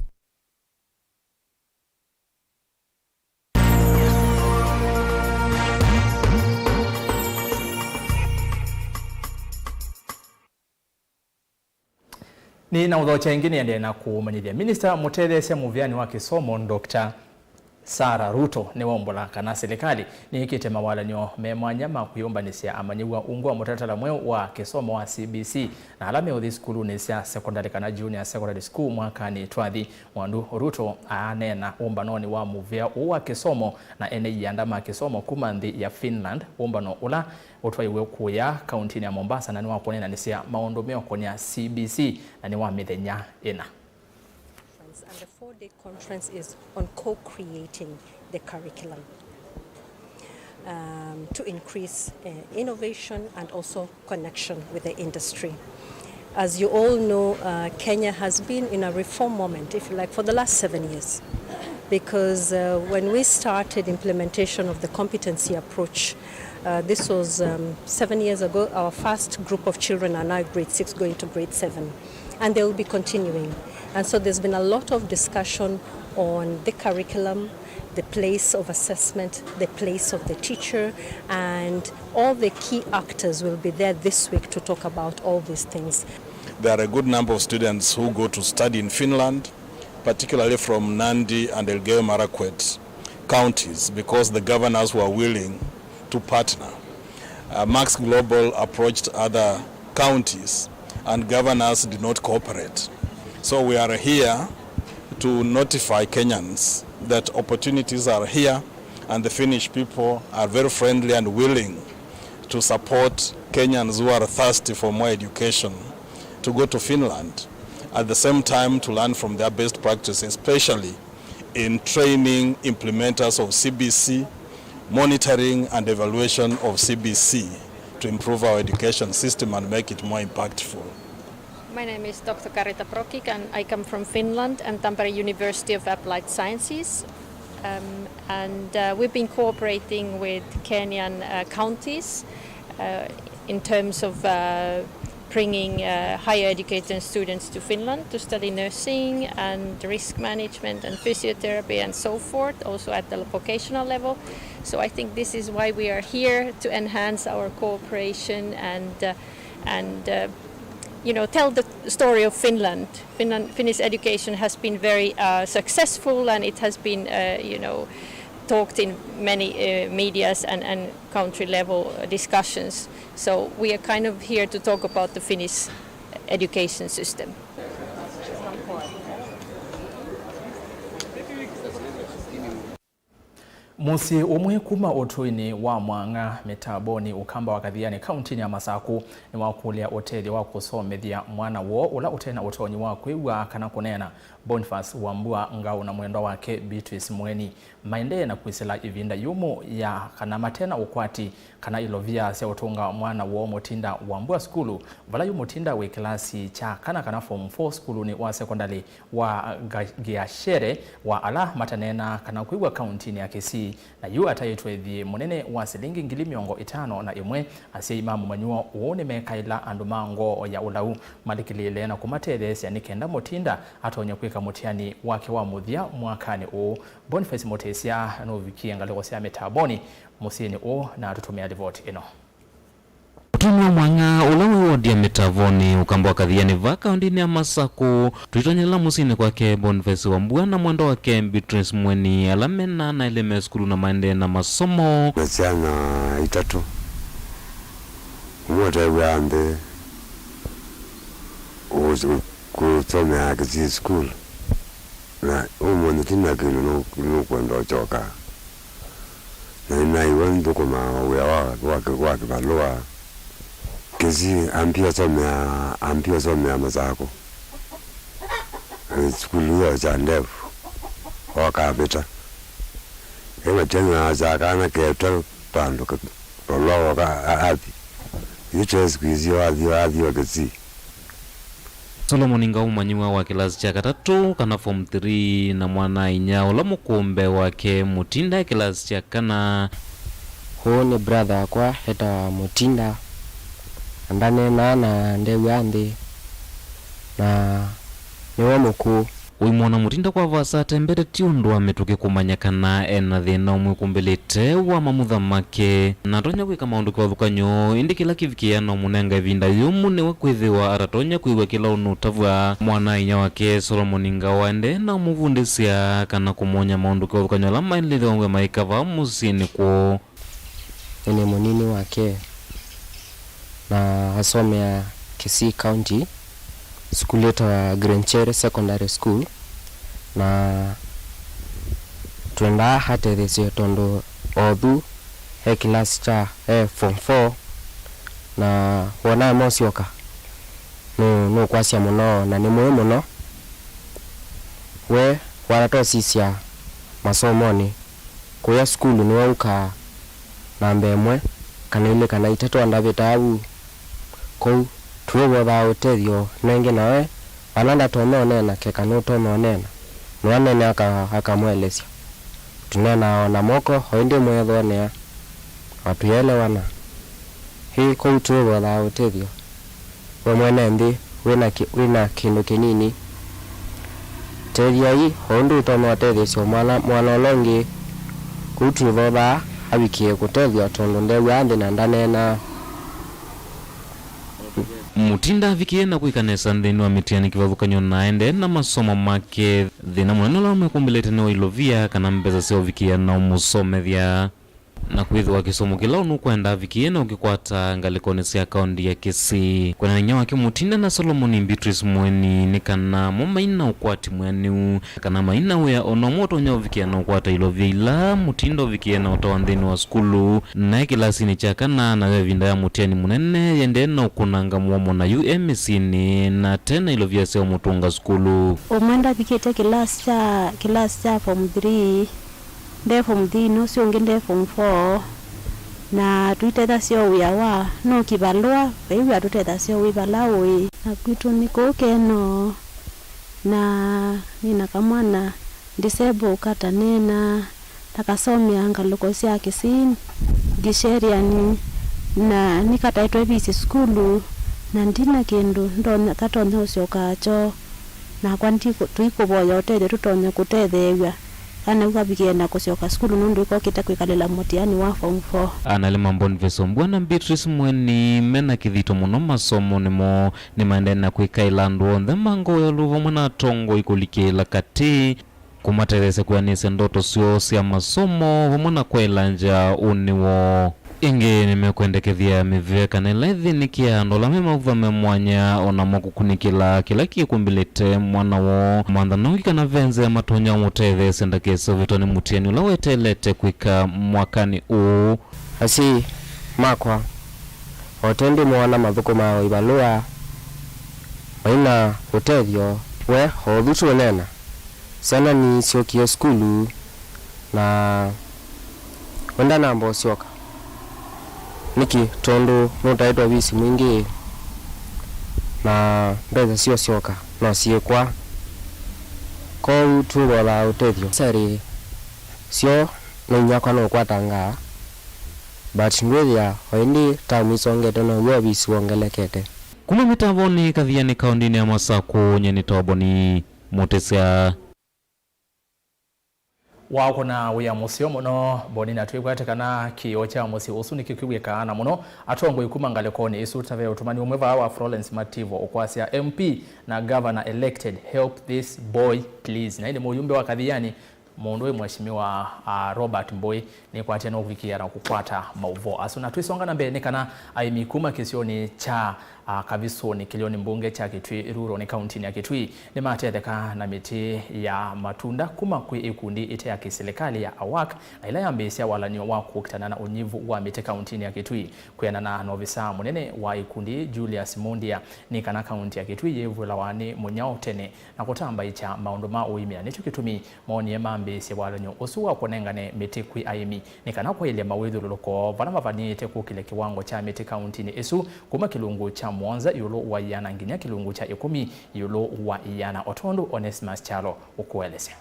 Nĩ na ũthokya ĩngĩ nĩendee na kũmanyĩthya. Minista mũtetheesya mũvĩanĩ wa kĩsomo, Doctor Sarah Ruto nĩwaũmbũla kana silikalĩ nĩĩkĩte mawalany'o me mwanya ma kwĩyũmbanĩsya amanyĩw'a ungu wa mũtalatala mweũ wa kĩsomo wa C B C, na ala meũthi sukulunĩ sya sekondalĩ kana junior secondary school mwakanĩ twathi. Mwandu Ruto aaneena ũmbanonĩ wa mũvĩa ũũ wa kĩsomo na ene ianda ma kĩsomo kuma nthĩ ya Finland, ũmbano ũla ũtwaiwe kũya kauntinĩ ya Mombasa, na nĩwakũneenanĩsya maũndũ meũkonya C B C, na nĩ wa mĩthenya ĩna. And the four-day conference is on co-creating the curriculum, um, to increase, uh, innovation and also connection with the industry. As you all know, uh, Kenya has been in a reform moment, if you like, for the last seven years. Because, uh, when we started implementation of the competency approach, uh, this was, um, seven years ago, our first group of children are now grade six going to grade seven. And they will be continuing. And so there's been a lot of discussion on the curriculum, the place of assessment, the place of the teacher, and all the key actors will be there this week to talk about all these things. There are a good number of students who go to study in Finland, particularly from Nadi and Elgeyo Marakwet counties, because the governors were willing to partner. Uh, Max Global approached other counties and governors did not cooperate. So we are here to notify Kenyans that opportunities are here and the Finnish people are very friendly and willing to support Kenyans who are thirsty for more education to go to Finland, at the same time to learn from their best practices, especially in training implementers of C B C, monitoring and evaluation of C B C to improve our education system and make it more impactful. My name is Doctor Karita Prokic, and I come from Finland and Tampere University of Applied Sciences. Um, and, uh, we've been cooperating with Kenyan, uh, counties, uh, in terms of, uh, bringing, uh, higher educated students to Finland to study nursing and risk management and physiotherapy and so forth, also at the vocational level. So I think this is why we are here, to enhance our cooperation and, uh, and, uh, you know, tell the story of Finland. Finland, Finnish education has been very, uh, successful, and it has been, uh, you know, talked in many, uh, medias and, and country level, uh, discussions. So we are kind of here to talk about the Finnish education system. Mũsyĩ ũmwe kuma ũtũinĩ wa Mwang'a, Mĩtambonĩ, Ũkamba wa Kathiani, kauntinĩ ya Masakũ, nĩwakũlya ũtethyo wa kũsomethya mwana woo ũla ũte na ũtonyi wa kwĩw'a kana kũneena, Boniface Wambua Ngau, na mwendwa wake Beatrice Mweni maendee na kwĩsĩla ĩvinda yũmũ ya kana mate na ũkwati kana ilovia sya ũtũnga mwana woo Mũtinda Wambua sukulu, vala yu Mũtinda wĩ kĩlasi kya kana kana form four sukulunĩ wa sekondalĩ wa Ga-, Giachere wa ala mataneenaa kana kwĩw'a kauntinĩ ya Kisii, na yu ataĩtwe ĩthyĩ mũnene wa silingi ngili mĩongo ĩtano na ĩmwe. Asyai ma mũmanyĩw'a ũũ nĩmekaĩla andũ ma ngoo ya ũlau malikĩlĩĩle na kũmatetheesya nĩ kenda Mũtinda atonye kwĩka mũtiani wake wa mũthya mwakanĩ ũũ. Boniface Mũtĩsya nũvikie ngalĩko sya Mĩtambonĩ mũsyĩnĩ ũũ na atũtũmĩa livoti ĩno. Ũtũinĩ wa Mwang'a, ũla wĩ wodi ya Mĩtambonĩ, Ũkamba wa Kathiani, va kauntinĩ ya Masakũ, tũitonyela mũsyĩnĩ kwake Boniface Wambua na mwendwa wake Beatrice Mweni, ala mena ana elĩ me sukulu na maendee na masomo. Na syana itatũ, ũmwe ũtew'aa nthĩ, ũs-, kũsomea Kisii School, na ũmũnthĩ ti na kĩndũ nũ-, nũkwenda ũkyoka. Na nĩnaĩw'a nthũkũmaa wĩa wa, wa kĩ-, wa kĩvalũa Kisii, ambie ũsomea, ambie ũsomea Masakũ. Eh, sukulu ĩyo kya ndevu, okavĩta. Ĩ matianĩ na kana ketwe vandũ ka-, valũa woka a-, athi. Yu te siku isu athi, athi o Kisii. Solomon Ngau, mũmanyĩw'a wa kĩlasi kya katatũ kana form three, na mwana-a-inyia ũla mũkũmbe wake Mũtinda e kĩlasi kya kana. Ũũ nĩ brother wakwa etawa Mũtinda, na ndaneenaa na ndew'aa nthĩ, na nĩwe mũkũũ. Ũimwona Mũtinda kwa vaasa atembete ti ũndũ wa mĩtũkĩ kũmanya kana e na thĩna ũmwĩkumbĩlĩte wa mamutha make. Na atonya kwĩka maũndũ kĩvathũkany'o, ĩndĩ kĩla kĩvikĩĩa na ũmũnenga ĩvinda yũmũ nĩwe kwĩthĩwa atatonya kwĩw'a kĩla ũnũtavw'a. Mwana-a-inyia wake Solomon Ngau aendee na ũmũvundĩsya kana kũmwony'a maũndũ kĩvathũkany'o ala maĩlĩte wĩw'a maĩka vaa mũsyĩnĩ kwoo. Nĩ mũnini wake, na asomea Kisii County, sukulu ĩtawa Green Cherry Secondary School, na twendaa atetheesye tondũ othu e kĩlasi kya, e form four, na wona mosyoka, nũ-, nũkwasya mũno, na nĩ mũĩ mũno. We watatosisya masomonĩ, kũya sukulu nĩwe ũkaa namba ĩmwe, kana ilĩ, kana itatũ, andavĩtaa vu. Kwoou tũũvothaa ũtethyo nenge, na we vala ndatonya ũneena, keka nũtonya ũneena, nĩwanene aka-, akamũelesya. Tũneenaa o na moko, o ĩndĩ mwĩethonea, na tũyelewana. Ĩ, kwoou tũũvothaa ũtethyo. We mwene nthĩ wĩ na kĩ-, wĩ na kĩndũ kĩnini, tetheai o ũndũ ũtonya ũtetheesya mwana, mwana ũla ũngĩ. Kũu twĩvothaa avikĩe kũtethw'a, tondũ ndew'aa nthĩ na ndaneenaa. Mutinda avikĩe na kwĩka nesa nthĩnĩ wa mĩtiani kĩvathũkany'o na aendee na masomo make. Thĩna mũnene ũla wamekumbĩlĩte nĩ wa ilovia kana mbesa sya ũvikĩa na ũmũsomethya. Na kwĩthĩwa kĩsomo kĩla ũnũkwenda avikĩe na ũkĩkwata ngalĩkonĩ sya kaũnti ya Kisii. Kwĩanana na inyia wake Mutinda na Solomoni, Beatrice Mweni, nĩ kana mo mai na ũkwati mwĩanĩu, kana mai na wĩa o na ũmwe ũtonya ũvikĩa na ũkwata ilovia ila Mutinda ũvikĩe na ũtawa nthĩnĩ wa sukulu, naĩ kĩlasinĩ kya kana, nayo ĩvinda ya mũtiani mũnene yendee na ũkũnanga mũomo na yu e mĩsyĩnĩ na te na ilovia sya ũmũtũnga sukulu. Ũmwe ndavikĩte kĩlasi kya, kĩlasi kya form three. Nde form three, na ũsu ũngĩ nde form four, na tũitethasya o wĩa wa no kĩvalũa, vai wĩa tũtethasya o wĩ vala ũĩ. Na kwitũ nĩ kũu Keno, na nĩ na kamwana disable kataneena, na kasomea ngalũko sya Kisii, Gisherian, na nĩkataĩtwe visi sukulu, na ndina kĩndũ ndonya, katonya ũsyoka kyoo. Nakwa ndikũ-, tũikũvoya ũtethyo tũtonye kũtetheew'a kana ũkavikĩe na kũsyoka sukulu, nũndũ ĩkokĩte kwĩkalĩla mũtiani wa form four. Ana Lema Boniface Ombua na Beatrice Mweni me na kĩthito mũno masomonĩ moo. Nĩmaendee na kwĩkaĩla andũ onthe ma Ngoo ya Ĩũlũ vamwe na atongoi kũlikĩĩla katĩ, kũmatetheesya kwĩanĩsya ndoto syoo sya masomo vamwe na kwaĩla ngya ũnĩ woo. Ĩngĩ nĩmekwendekethya mĩvĩa kana ĩla ĩthĩnĩkĩaa andũ ala me maũvame mwanya, o namo kũkunĩkĩla kĩla kĩkũmbĩlĩte mwana woo. Mantha nongi kana ve nzĩa matonya ũmũtetheesya ndakese ũvĩtwa nĩ mũtiani ũla weteelete kwĩka mwakanĩ ũũ. Asyai makwa, o tondũ moona mathũkũmaa o ivalũa, mai na ũtethyo. We o ũthu tũũneena, syana nisyokie sukulu, na we ndanamba ũsyoka. Nĩkĩ? Tondũ nũtaĩtwe visi mwingĩ, na mbesa syo syoka no syĩkwa. Kwoou tũũvothaa ũtethyo. Serĩ syo nĩ inyakwa nũkwatangaa, but ndwĩthĩa o ĩndĩ tamu isongete now'o visi wongelekete. Kuma mĩtavonĩ Kathiani kaũndĩnĩ ya Masakũ, nyie nĩ Toboni Mũtĩsya. Waũkũna wĩa mũseo mũno, Boni, na twĩkwate kana kĩĩo kya mũsyĩ ũsu nĩkĩkwĩw'ĩkaa na mũno. Atongoi kuma ngalĩkonĩ ĩsu, ta ve ũtũmani ũmwe vaa wa Florence Mativo ũkwasya, M P na Governor elected, help this boy please. Na ĩndĩ mũyumbe wa Kathiani, mũndũ wĩ Mheshimiwa, ah, Robert Mbũi, nĩkwatĩe no kũvikĩĩa na kũkwata maũvoo asu. Na twĩsonga na mbee, nĩ kana aĩmi kuma kĩsionĩ kya, ah, Kavisũnĩ kĩlĩonĩ mbunge kya Kitui Rural nĩ kauntinĩ ya Kitui nĩmatetheka na mĩtĩ ya matunda kuma kwĩ ĩkundi ĩte ya kĩsilikalĩ ya AWAC, na ĩla yambĩĩsya walany'o wa kũkitana na ũnyivu wa mĩtĩ kauntinĩ ya Kitui. Kwĩanana na ovisaa mũnene wa ĩkundi, Julius Mundia, nĩ kana kaunti ya Kitui yĩvũlawa nĩ mũnyao tene na kũtambaĩkya maũndũ ma ũĩmi, na nĩkyo kĩtumi moonie mambĩĩsye walany'o ũsu wa kũnengane mĩtĩ kwĩ aĩmi nĩ kana kwaĩlya mawĩthyũlũlũko vala mavanĩĩte kũkĩlya kĩwango kya mĩtĩ kauntinĩ ĩsu kuma kĩlungu kya mũonza ĩũlũ wa ĩana nginya kĩlungu kya ĩkũmi ĩũlũ wa ĩana, o tondũ Onesimus Kyalo ũkũelesya.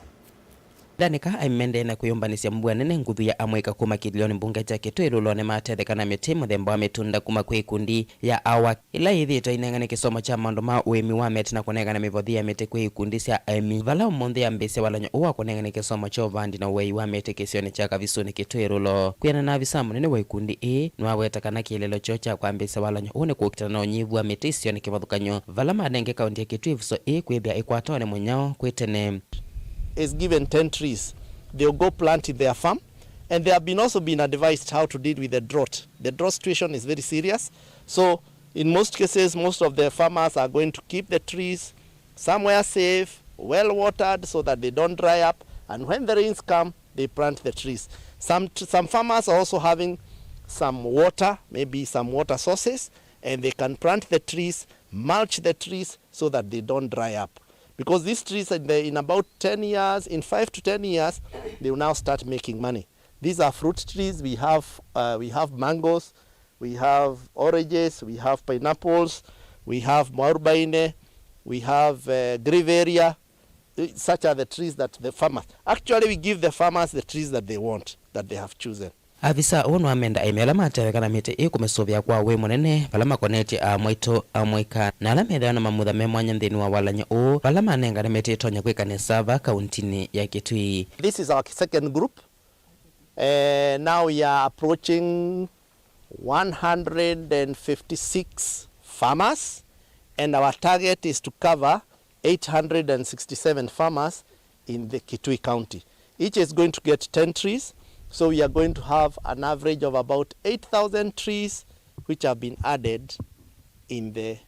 Ĩla nĩka aĩmi mendee na kwĩyũmbanĩsya mbua nene, nguthu ya amũika kuma kĩlĩonĩ mbunge kya Kitui Rural nĩmatetheka na mĩtĩ mũthemba wa mĩtunda kuma kwĩ ĩkundi ya AWAC, ĩla yĩthĩĩtwe ĩnengane kĩsomo kya maũndũ ma ũĩmi wa mĩtĩ na kũnengana mĩvothi ya mĩtĩ kwĩ ikundi sya aĩmi, vala ũmũnthĩ yambĩĩsya walany'o ũũ wa kũnengane kĩsomo kya ũvandi na ũei wa mĩtĩ kĩsionĩ kya Kavisũnĩ Kitui Rural. Kwĩanana na avisa mũnene wa ikundi ĩĩ, nĩwaweta kana kĩeleelo kyoo kya kwambĩĩsya walany'o ũũ nĩ kũkitana na ũnyivu wa mĩtĩ isionĩ kĩvathũkany'o, vala manenge kaunti ya Kitui ĩvuso ĩĩ kwĩthĩa ĩkwatawa nĩ mũnyao kwĩ tene. Is given ten trees, they'll go plant in their farm, and they have been also been advised how to deal with the drought. The drought situation is very serious. So in most cases, most of the farmers are going to keep the trees somewhere safe, well watered, so that they don't dry up, and when the rains come, they plant the trees. Some, some farmers are also having some water, maybe some water sources, and they can plant the trees, mulch the trees, so that they don't dry up. Because these trees in, the, in about ten years, in five to ten years, they will now start making money. These are fruit trees. We have, uh, we have mangoes, we have oranges, we have pineapples, we have muarubaine, we have, uh, grevillea. Uh, such are the trees that the farmers, actually, we give the farmers the trees that they want, that they have chosen. Avisa ũũ nĩwamenda aĩmi ala matetheka na mĩtĩ ĩ kũmĩsũvĩa kwa ũĩ mũnene, vala makonetye aamwaitũ, amũika, na ala methĩwa na mamutha me mwanya nthĩnĩ wa walany'o ũũ, vala manengane mĩtĩ ĩtonya kwĩka nesa vaa kauntinĩ ya Kitui. This is our second group. Eh, now we are approaching one hundred and fifty-six farmers, and our target is to cover eight hundred and sixty-seven farmers in the Kitui County. Each is going to get ten trees, so we are going to have an average of about eight thousand trees which have been added in the,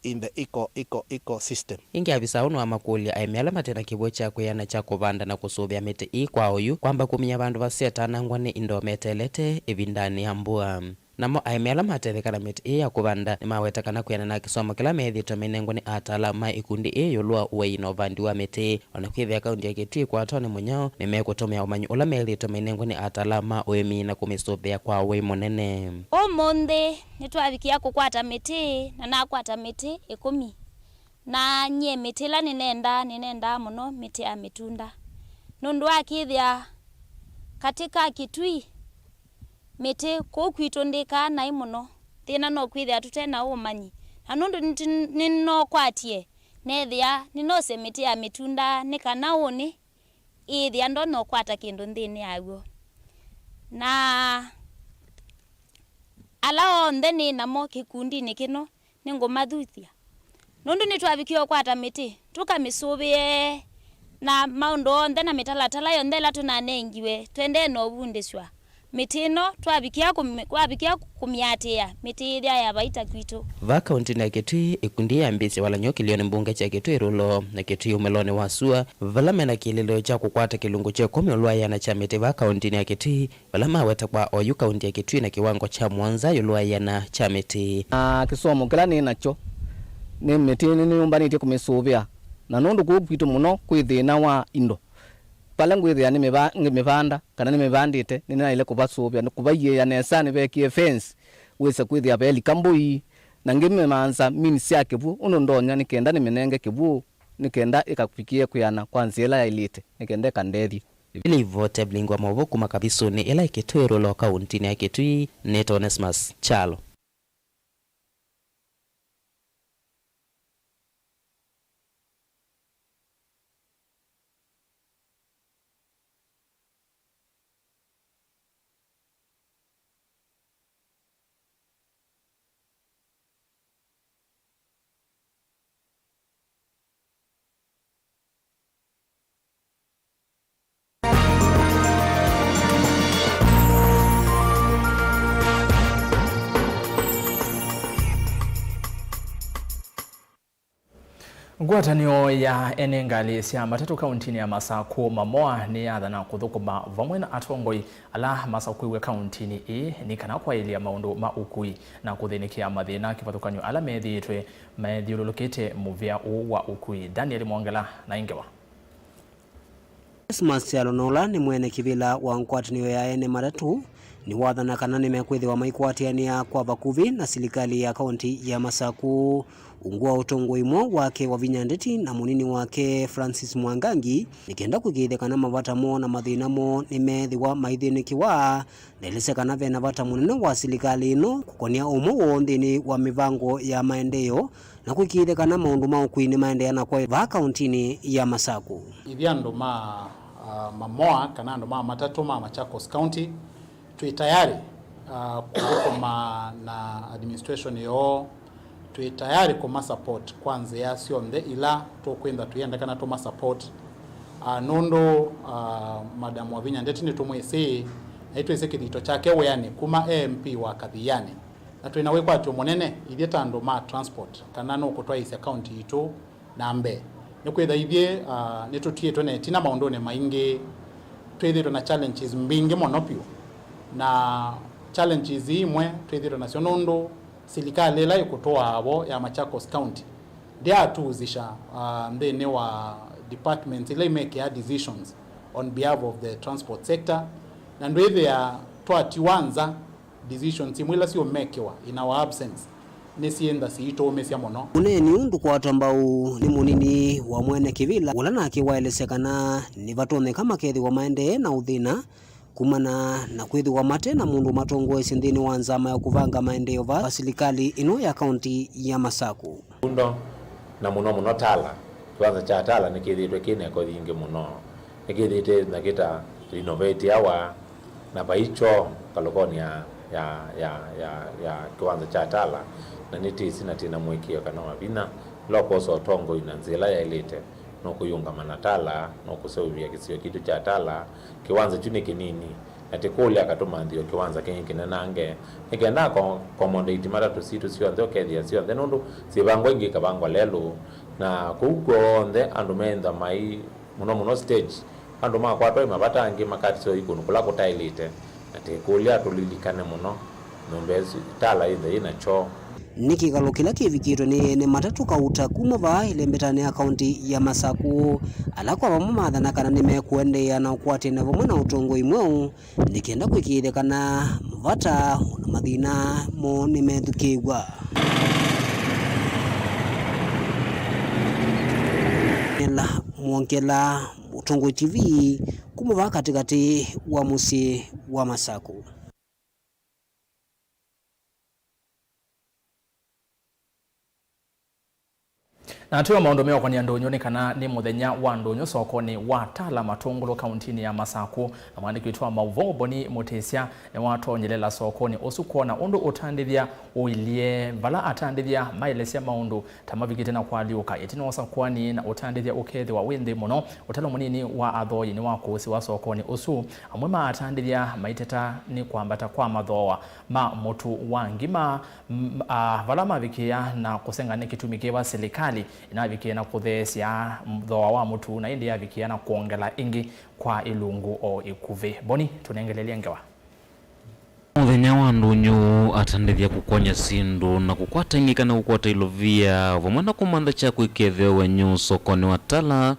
in the eco, eco, ecosystem. Ĩngĩ, avisa ũũ nĩwamakũlya aĩmi ala mate na kĩw'ũ kya kwĩana kya kũvanda na kũsũvĩa mĩtĩ ĩĩ kwa oyu kwamba kũminya vandũ vasetanangwa nĩ indo meteelete ĩvindanĩ ya mbua. Namo aĩmi ala matetheka na mĩtĩ ĩĩ ya kũvanda nĩmaweta kana kwĩana na kĩsomo kĩla meethĩĩtwe mainengwa nĩ ataalamu ma ĩkundi ĩĩ ĩũlũ wa ũei na ũvandi wa mĩtĩ, o na kwĩthĩa kaunti ya Kitui ĩkwatwa nĩ mũnyao, nĩmekũtũmĩa ũmanyi ũla meethĩĩtwe mainengwa nĩ ataalamu ma ũĩmi na kũmĩsũvĩa kwa ũĩ mũnene. Ũmũnthĩ nĩtwavikĩa kũkwata mĩtĩ, na nakwata mĩtĩ ĩkũmi. Na nyie mĩtĩ ĩla nĩnendaa, nĩnendaa mũno mĩtĩ ya mĩtunda. Nũndũ wa kwĩthĩa katika Kitui, mĩtĩ kũu kwitũ ndĩkaa naĩ mũno. Thĩna no kwĩthĩa tũte na ũmanyi. Na nũndũ nĩtũ-, nĩnokwatie, neethĩa nĩnose mĩtĩ ya mĩtunda nĩ kana ũnĩ ĩĩthĩa ndona ũkwata kĩndũ nthĩnĩ yaw'o. Na ala onthe nĩ namo kĩkundinĩ kĩno, nĩngũmathuthya. Nũndũ nĩtwavikie ũkwata mĩtĩ, tũkamĩsũvĩe na maũndũ onthe na mĩtalatala yonthe ĩla tũnanengiwe, tũendee na ũvundĩsw'a. Mĩtĩ ĩno twavikia kũmĩ-, twavikia kũmĩatĩĩa, mĩtĩ yĩthĩa ya vaita kwitũ. Vaa kauntinĩ ya Kitui, ĩkundi yambĩĩsye walany'o kĩlĩonĩ mbunge kya Kitui Rulo na Kitui ũmĩlonĩ wa sua, vala mena kĩlĩlĩo kya kũkwata kĩlungu kya ĩkũmi ĩũlũ wa ĩana kya mĩtĩ vaa kauntinĩ ya Kitui, vala maweta kwa oyu kaunti ya Kitui na kĩwango kya mũonza ĩũlũ wa ĩana kya mĩtĩ. Na kĩsomo kĩla nĩ nakyo nĩ mĩtĩ nĩnĩyũmbanĩtye kũmĩsũvĩa, na nũndũ kũu kwitũ mũno kwĩ thĩna wa indo. Vala ngwĩthĩa nĩmĩva-, ngĩmĩvanda kana nĩmĩvandĩte, nĩnaĩle kũvasũvĩa, kũvaiĩĩa nesa nĩvekie fence, wĩse kwĩthĩa velika mbũi, na ngĩmĩmanza means sya kĩw'ũ ũndũ ndonya, nĩ kenda nĩmĩnenge kĩw'ũ, nĩ kenda ĩkavikĩe kwĩana kwa nzĩa ĩla yaĩlĩte, nĩ kenda ĩkandethye. Ĩla ivoti ya vilingi wa maũvoo kuma Kavisũnĩ ĩla ĩ Kitui Rulo kauntinĩ ya Kitui nĩtawa Onesmus Kyalo. Ngwatanĩo ya ene ngalĩ sya matatũ kauntinĩ ya Masakũ, Mamoa, nĩyathana kũthũkũma vamwe na atongoi ala masakũiwe kauntinĩ ĩĩ nĩ kana kwaĩlya maũndũ ma ũkui na kũthĩnĩkĩa mathĩna kĩvathũkany'o ala methĩĩtwe methyũlũlũkĩte mũvĩa ũũ wa ũkui. Daniel Mwongela na ĩ ngewa. Onesmus Kyalo na ũla nĩ mwene kĩvĩla wa ngwatanĩo ya ene matatũ nĩwathana kana nĩmekwĩthĩwa maikwatĩanĩa kwa vakuvĩ na silikalĩ ya kaunti ya Masakũ. Ungu wa ũtongoi mwaũ wake Wavinya Ndeti na mũnini wake Francis Mwangangi, nĩ kenda kũĩkĩĩthya kana mavata moo na mathĩna moo nĩmeethĩwa maithĩnĩkĩwa. Ndaelesya kana ve na vata mũnene wa silikalĩ ĩno kũkonĩa ũmwe woo nthĩnĩ wa mĩvango ya maendeeo na kũĩkĩĩthya kana maũndũ ma ũkui nĩmaendeea na kwaĩla vaa kauntinĩ ya Masakũ. Ithyĩ andũ ma, ah, Mamoa kana andũ ma matatũ ma Machakos County twĩ tayari, ah, kũthũkũma na administration yoo. Twĩ tayari kũma support kwa nzĩa syonthe ila tũkwĩntha tũyenda kana tũma support. Ah, nũndũ, ah, Madam Wavinya Ndeti nĩtũmwĩsĩ, na nĩtwĩsĩ kĩthito kyake wĩanĩ kuma e M P wa Kathiani, na twĩ na wĩkwatyo mũnene ithyĩ ta andũ ma transport kana nũkũtwaĩĩsya kaunti yitũ na mbee. Nĩkwĩtha ithyĩ, ah, nĩtũtiĩtwe na ĩtina maũndũnĩ maingĩ, twĩthĩtwe na challenges mbingĩ mũno vyũ, na challenges ii imwe twĩthĩtwe nasyo nũndũ silikalĩ ĩla ĩkũtũaa vo ya Machakos County Ndyaatũũsisya, ah, nthĩnĩ wa departments ila imekĩaa decisions on behalf of the transport sector, na ndwĩthĩa twatiwa nza, decisions imwe ila syũmekĩwa in our absence nĩsyĩnda siitũũmĩsya mũno. Mũneeni ũndũ kwatwa mbau nĩ mũnini wa mwene kĩvĩla, ũla nake waelesya kana nĩvatonyeka makethĩwa maendee na ũthĩna kumana na kwĩthĩwa mate na mũndũ ũmatongoesye nthĩnĩ wa nzama ya kũvanga maendeeo va silikalĩ ĩno ya kaunti ya Masaku. Undo, na mũno mũno Tala. Kĩwanza kya Tala nĩkĩthĩĩtwe kĩ na eko yingĩ mũno. Nĩkĩthĩĩtwe na kĩta renovate awa, na vai kyoo ngalũkonĩ ya, ya, ya, ya, ya kĩwanza kya Tala, na nĩtĩsĩ na twĩ na mũĩkĩĩo kana Wavinya, ũla ũkwosa ũtongoi na nzĩa ĩla yaĩlĩte, nũkũyũngama na Tala, nũkũseũvya kĩsio kitũ kya Tala. Kĩwanza kyu nĩ kĩnini, na tĩkũlya katũmanthĩo kĩwanza kĩngĩ kĩnenange, nĩ kenda ako-, accommodate matatũ sitũ syonthe, ũkethĩa syonthe, nũndũ syĩvangwa ingĩ ikavangwa lelũ, na kũu kw'onthe andũ meĩntha mai, mũno mũno stage, andũ makwatwa nĩ mavata, angĩ makatisĩwa ikũnũ kũla kũtaĩlĩte, na tĩkũlya tũlilikane mũno nyũmba ĩsu, Tala ĩnthe yĩ na kyoo. Nĩ kĩkalo kĩla kĩvikĩtwe nĩ ene matatũ kauta kuma vaa ĩlembetanĩ ya kaunti ya Masaku, ala kwa vamwe mathana kana nĩmekũendeea na ũkwatĩana vamwe na ũtongoi mweũ nĩ kenda kũĩkĩĩthya kana mavata o na mathĩna moo nĩmethukĩĩw'a. Ela Mwongela, Mũtongoi T V, kuma vaa katĩkatĩ wa mũsyĩ wa Masaku. Na twĩ o maũndũ meũkonĩa ndũnyũ, nĩ kana nĩ mũthenya wa ndũnyũ sokonĩ wa Tala Matũngũlũ kauntinĩ ya Masaku, na mwandĩki witũ wa maũvoo Boni Mũtĩsya nĩwatonyelela sokonĩ ũsu kwona ũndũ ũtandĩthya ũilyĩ, vala atandĩthya maelesya maũndũ ta mavikĩte na kũalyũka. Ĩtina wa ũsakũani na ũtandĩthya ũkethĩwa wĩ nthĩ mũno, ũtalo mũnini wa athooĩ nĩwakũsĩwa sokonĩ ũsu. Amwe ma atandĩthya maiteta nĩ kwambata kwa mathooa ma mũtu wa ngima, m-, a, vala mavikĩĩa na kũsenga nĩ kĩtumi kĩva silikalĩ ĩnavikĩe na kũtheesya thooa wa mũtu, na ĩndĩ yavikĩĩa na kwongela ĩngĩ kwa ĩlungu o ĩkuvĩ. Boni, tũnengelelye ngewa. Mũthenya wa ndũnyũ, atandĩthya kũkwany'a syĩndũ na kũkwata ĩngĩ kana kũkwata ilovia, vamwe na kũmantha kya kwĩka ĩtheo wenyu sokonĩ wa Tala,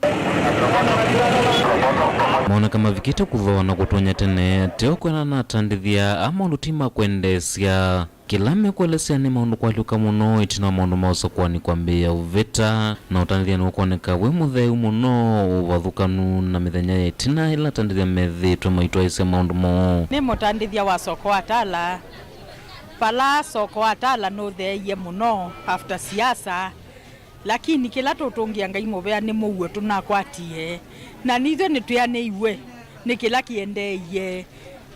moneka mavikĩte kũthooa na kũtonya tene. Teo kwĩanana na atandĩthya a maũndũ ti ma kwendeesya. Kĩla mekũelesya nĩ maũndũ kũalyũka mũno ĩtina wa maũndũ ma ũsakũani kwambĩĩa ũvĩta, na ũtandĩthya nĩũkwoneka wĩ mũtheu mũno, ũvathũkanu na mĩthenya ya ĩtina ĩla atandĩthya methĩĩtwe maitwaĩĩsya maũndũ moo. Nĩ mũtandĩthya wa soko wa Tala, vala soko wa Tala nũtheeie mũno after siasa. Lakini kĩla tũtũngĩa Ngai mũvea nĩ mũuo tũnakwatie, na nithyĩ nĩtwĩanĩiw'e nĩ kĩla kĩendeeie,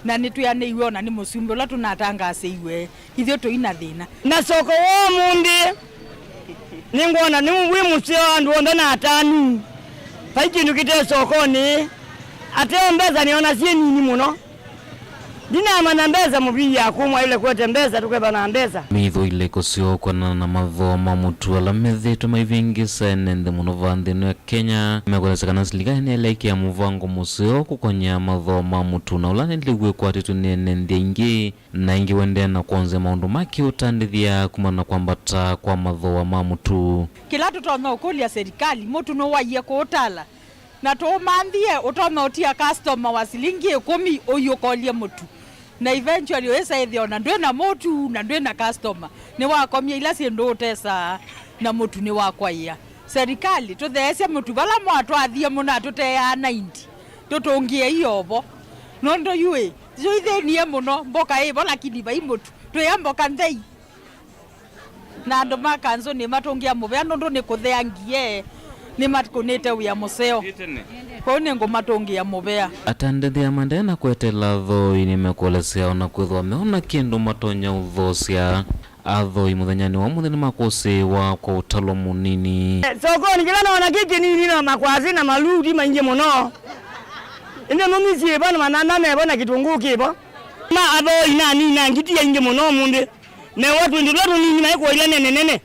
na nĩtwĩanĩiw'e o na nĩ mũsumbĩ ũla tũnatangaasĩiwe, ithyĩ tũi na thĩna. Na soko wa ũmũnthĩ, nĩngwona nĩ wĩ mũseo andũ onthe na atanu. Vai kĩndũ kĩte sokonĩ, ateo mbesa nĩona syĩ nini mũno. Ndinamanya mbesa mũvii yaku mwaĩle kwete mbesa tũkethwa na mbesa. Mĩitho ilĩko syoo kwonana na mathooa ma mũtu ala methĩĩtwe maivĩngĩsa ene nthĩ mũno vaa nthĩ ĩno ya Kenya, mekũelesya kana silikalĩ nĩyaĩle ĩkĩa mũvango mũseo kũkony'a mathooa ma mũtu, na ũla nĩlĩw'e kwatĩtwe nĩ ene nthĩ aingĩ, na aingĩ wendeea na kwonzya maũndũ ma kĩũtandĩthya kumana na kwambata kwa mathooa ma mũtu. Kĩla tũtonya ũkũlya silikalĩ, mũtu nũwaie kũũ Tala? Na tũũmanthie, ũtonya ũtia customer wa silingi ĩkũmi ũiũkolye mũtu. Na eventually ũĩsa ĩthĩa ona ndwĩ na mũtu na ndwĩ na customer. Nĩwakomie ila syĩndũ ũtesaa na mũtu nĩwakwaĩa. Serikali, tũtheesye mũtu vala mwatwathie mũnatũteaa ninety. Tũtũngĩei ovo. Nũndũ yu ĩ, yu ithĩnie mũno, mboka ĩvo lakini vai mũtu. Twĩa mboka nthei. Na andũ ma kanzũ nĩmatũngĩa mũvea nũndũ nĩ kũthea ngie, nĩmakũnĩte wĩa mũseo. Kwoou nĩngũmatũngĩa mũvea. Atandĩthya maendee na kweteela athooĩ nĩmekũelesya o na kwĩthĩwa meona kĩndũ matonya ũthoosya. Athooĩ mũthenyanĩ wa ũmũnthĩ nĩmakũsĩĩwa kwa ũtalo mũnini. Sokonĩ kĩla noona kĩ kĩnini na makwasĩ na maluti maingĩ mũno. Ĩndĩ nũmi syĩvo na manana mevo na kĩtũngũũ kĩvo. Ma athooĩ nanina ngiti aingĩ mũno ũmũnthĩ. Mewa twĩndũ tũla tũnini maikũĩlya nene nene.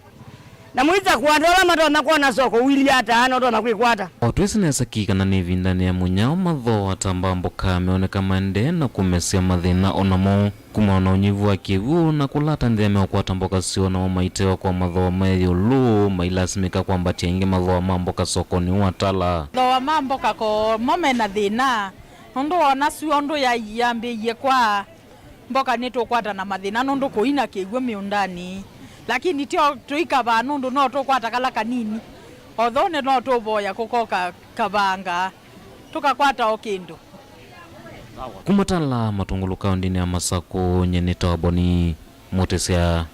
Na mũisa kũata ala matonya kwona soko wili ata, na ũtonya kwĩkwata. O twĩsĩ nesa ki kana nĩ ĩvindanĩ ya mũnyao, mathooa ta mbaa mboka meoneka maendee na kũmesya mathĩna o namo. Kumana na ũnyivu wa kĩw'ũ na kũlata nthĩ ya meũkwata mboka syoo, namo maitewa kwa mathooa ma ĩũlũ, mailasimĩka kwambatya ĩngĩ mathooa ma mboka sokonĩ wa Tala. Thooa ma mboka ko mo mena thĩna, nũndũ wona syũa ũndũ yai yambĩĩie kwa mboka nĩtũkwata na mathĩna nũndũ kũina kĩw'ũ mĩũndanĩ, lakini tyo tũikavaa nũndũ no tũkwata kala kanini, o though nĩ no tũvoya kũkoka kavanga tũkakwata o kĩndũ. Kuma Tala Matũngũlũ kaũndĩnĩ ya Masakũ, nyie nĩtawa Boni Mũtĩsya.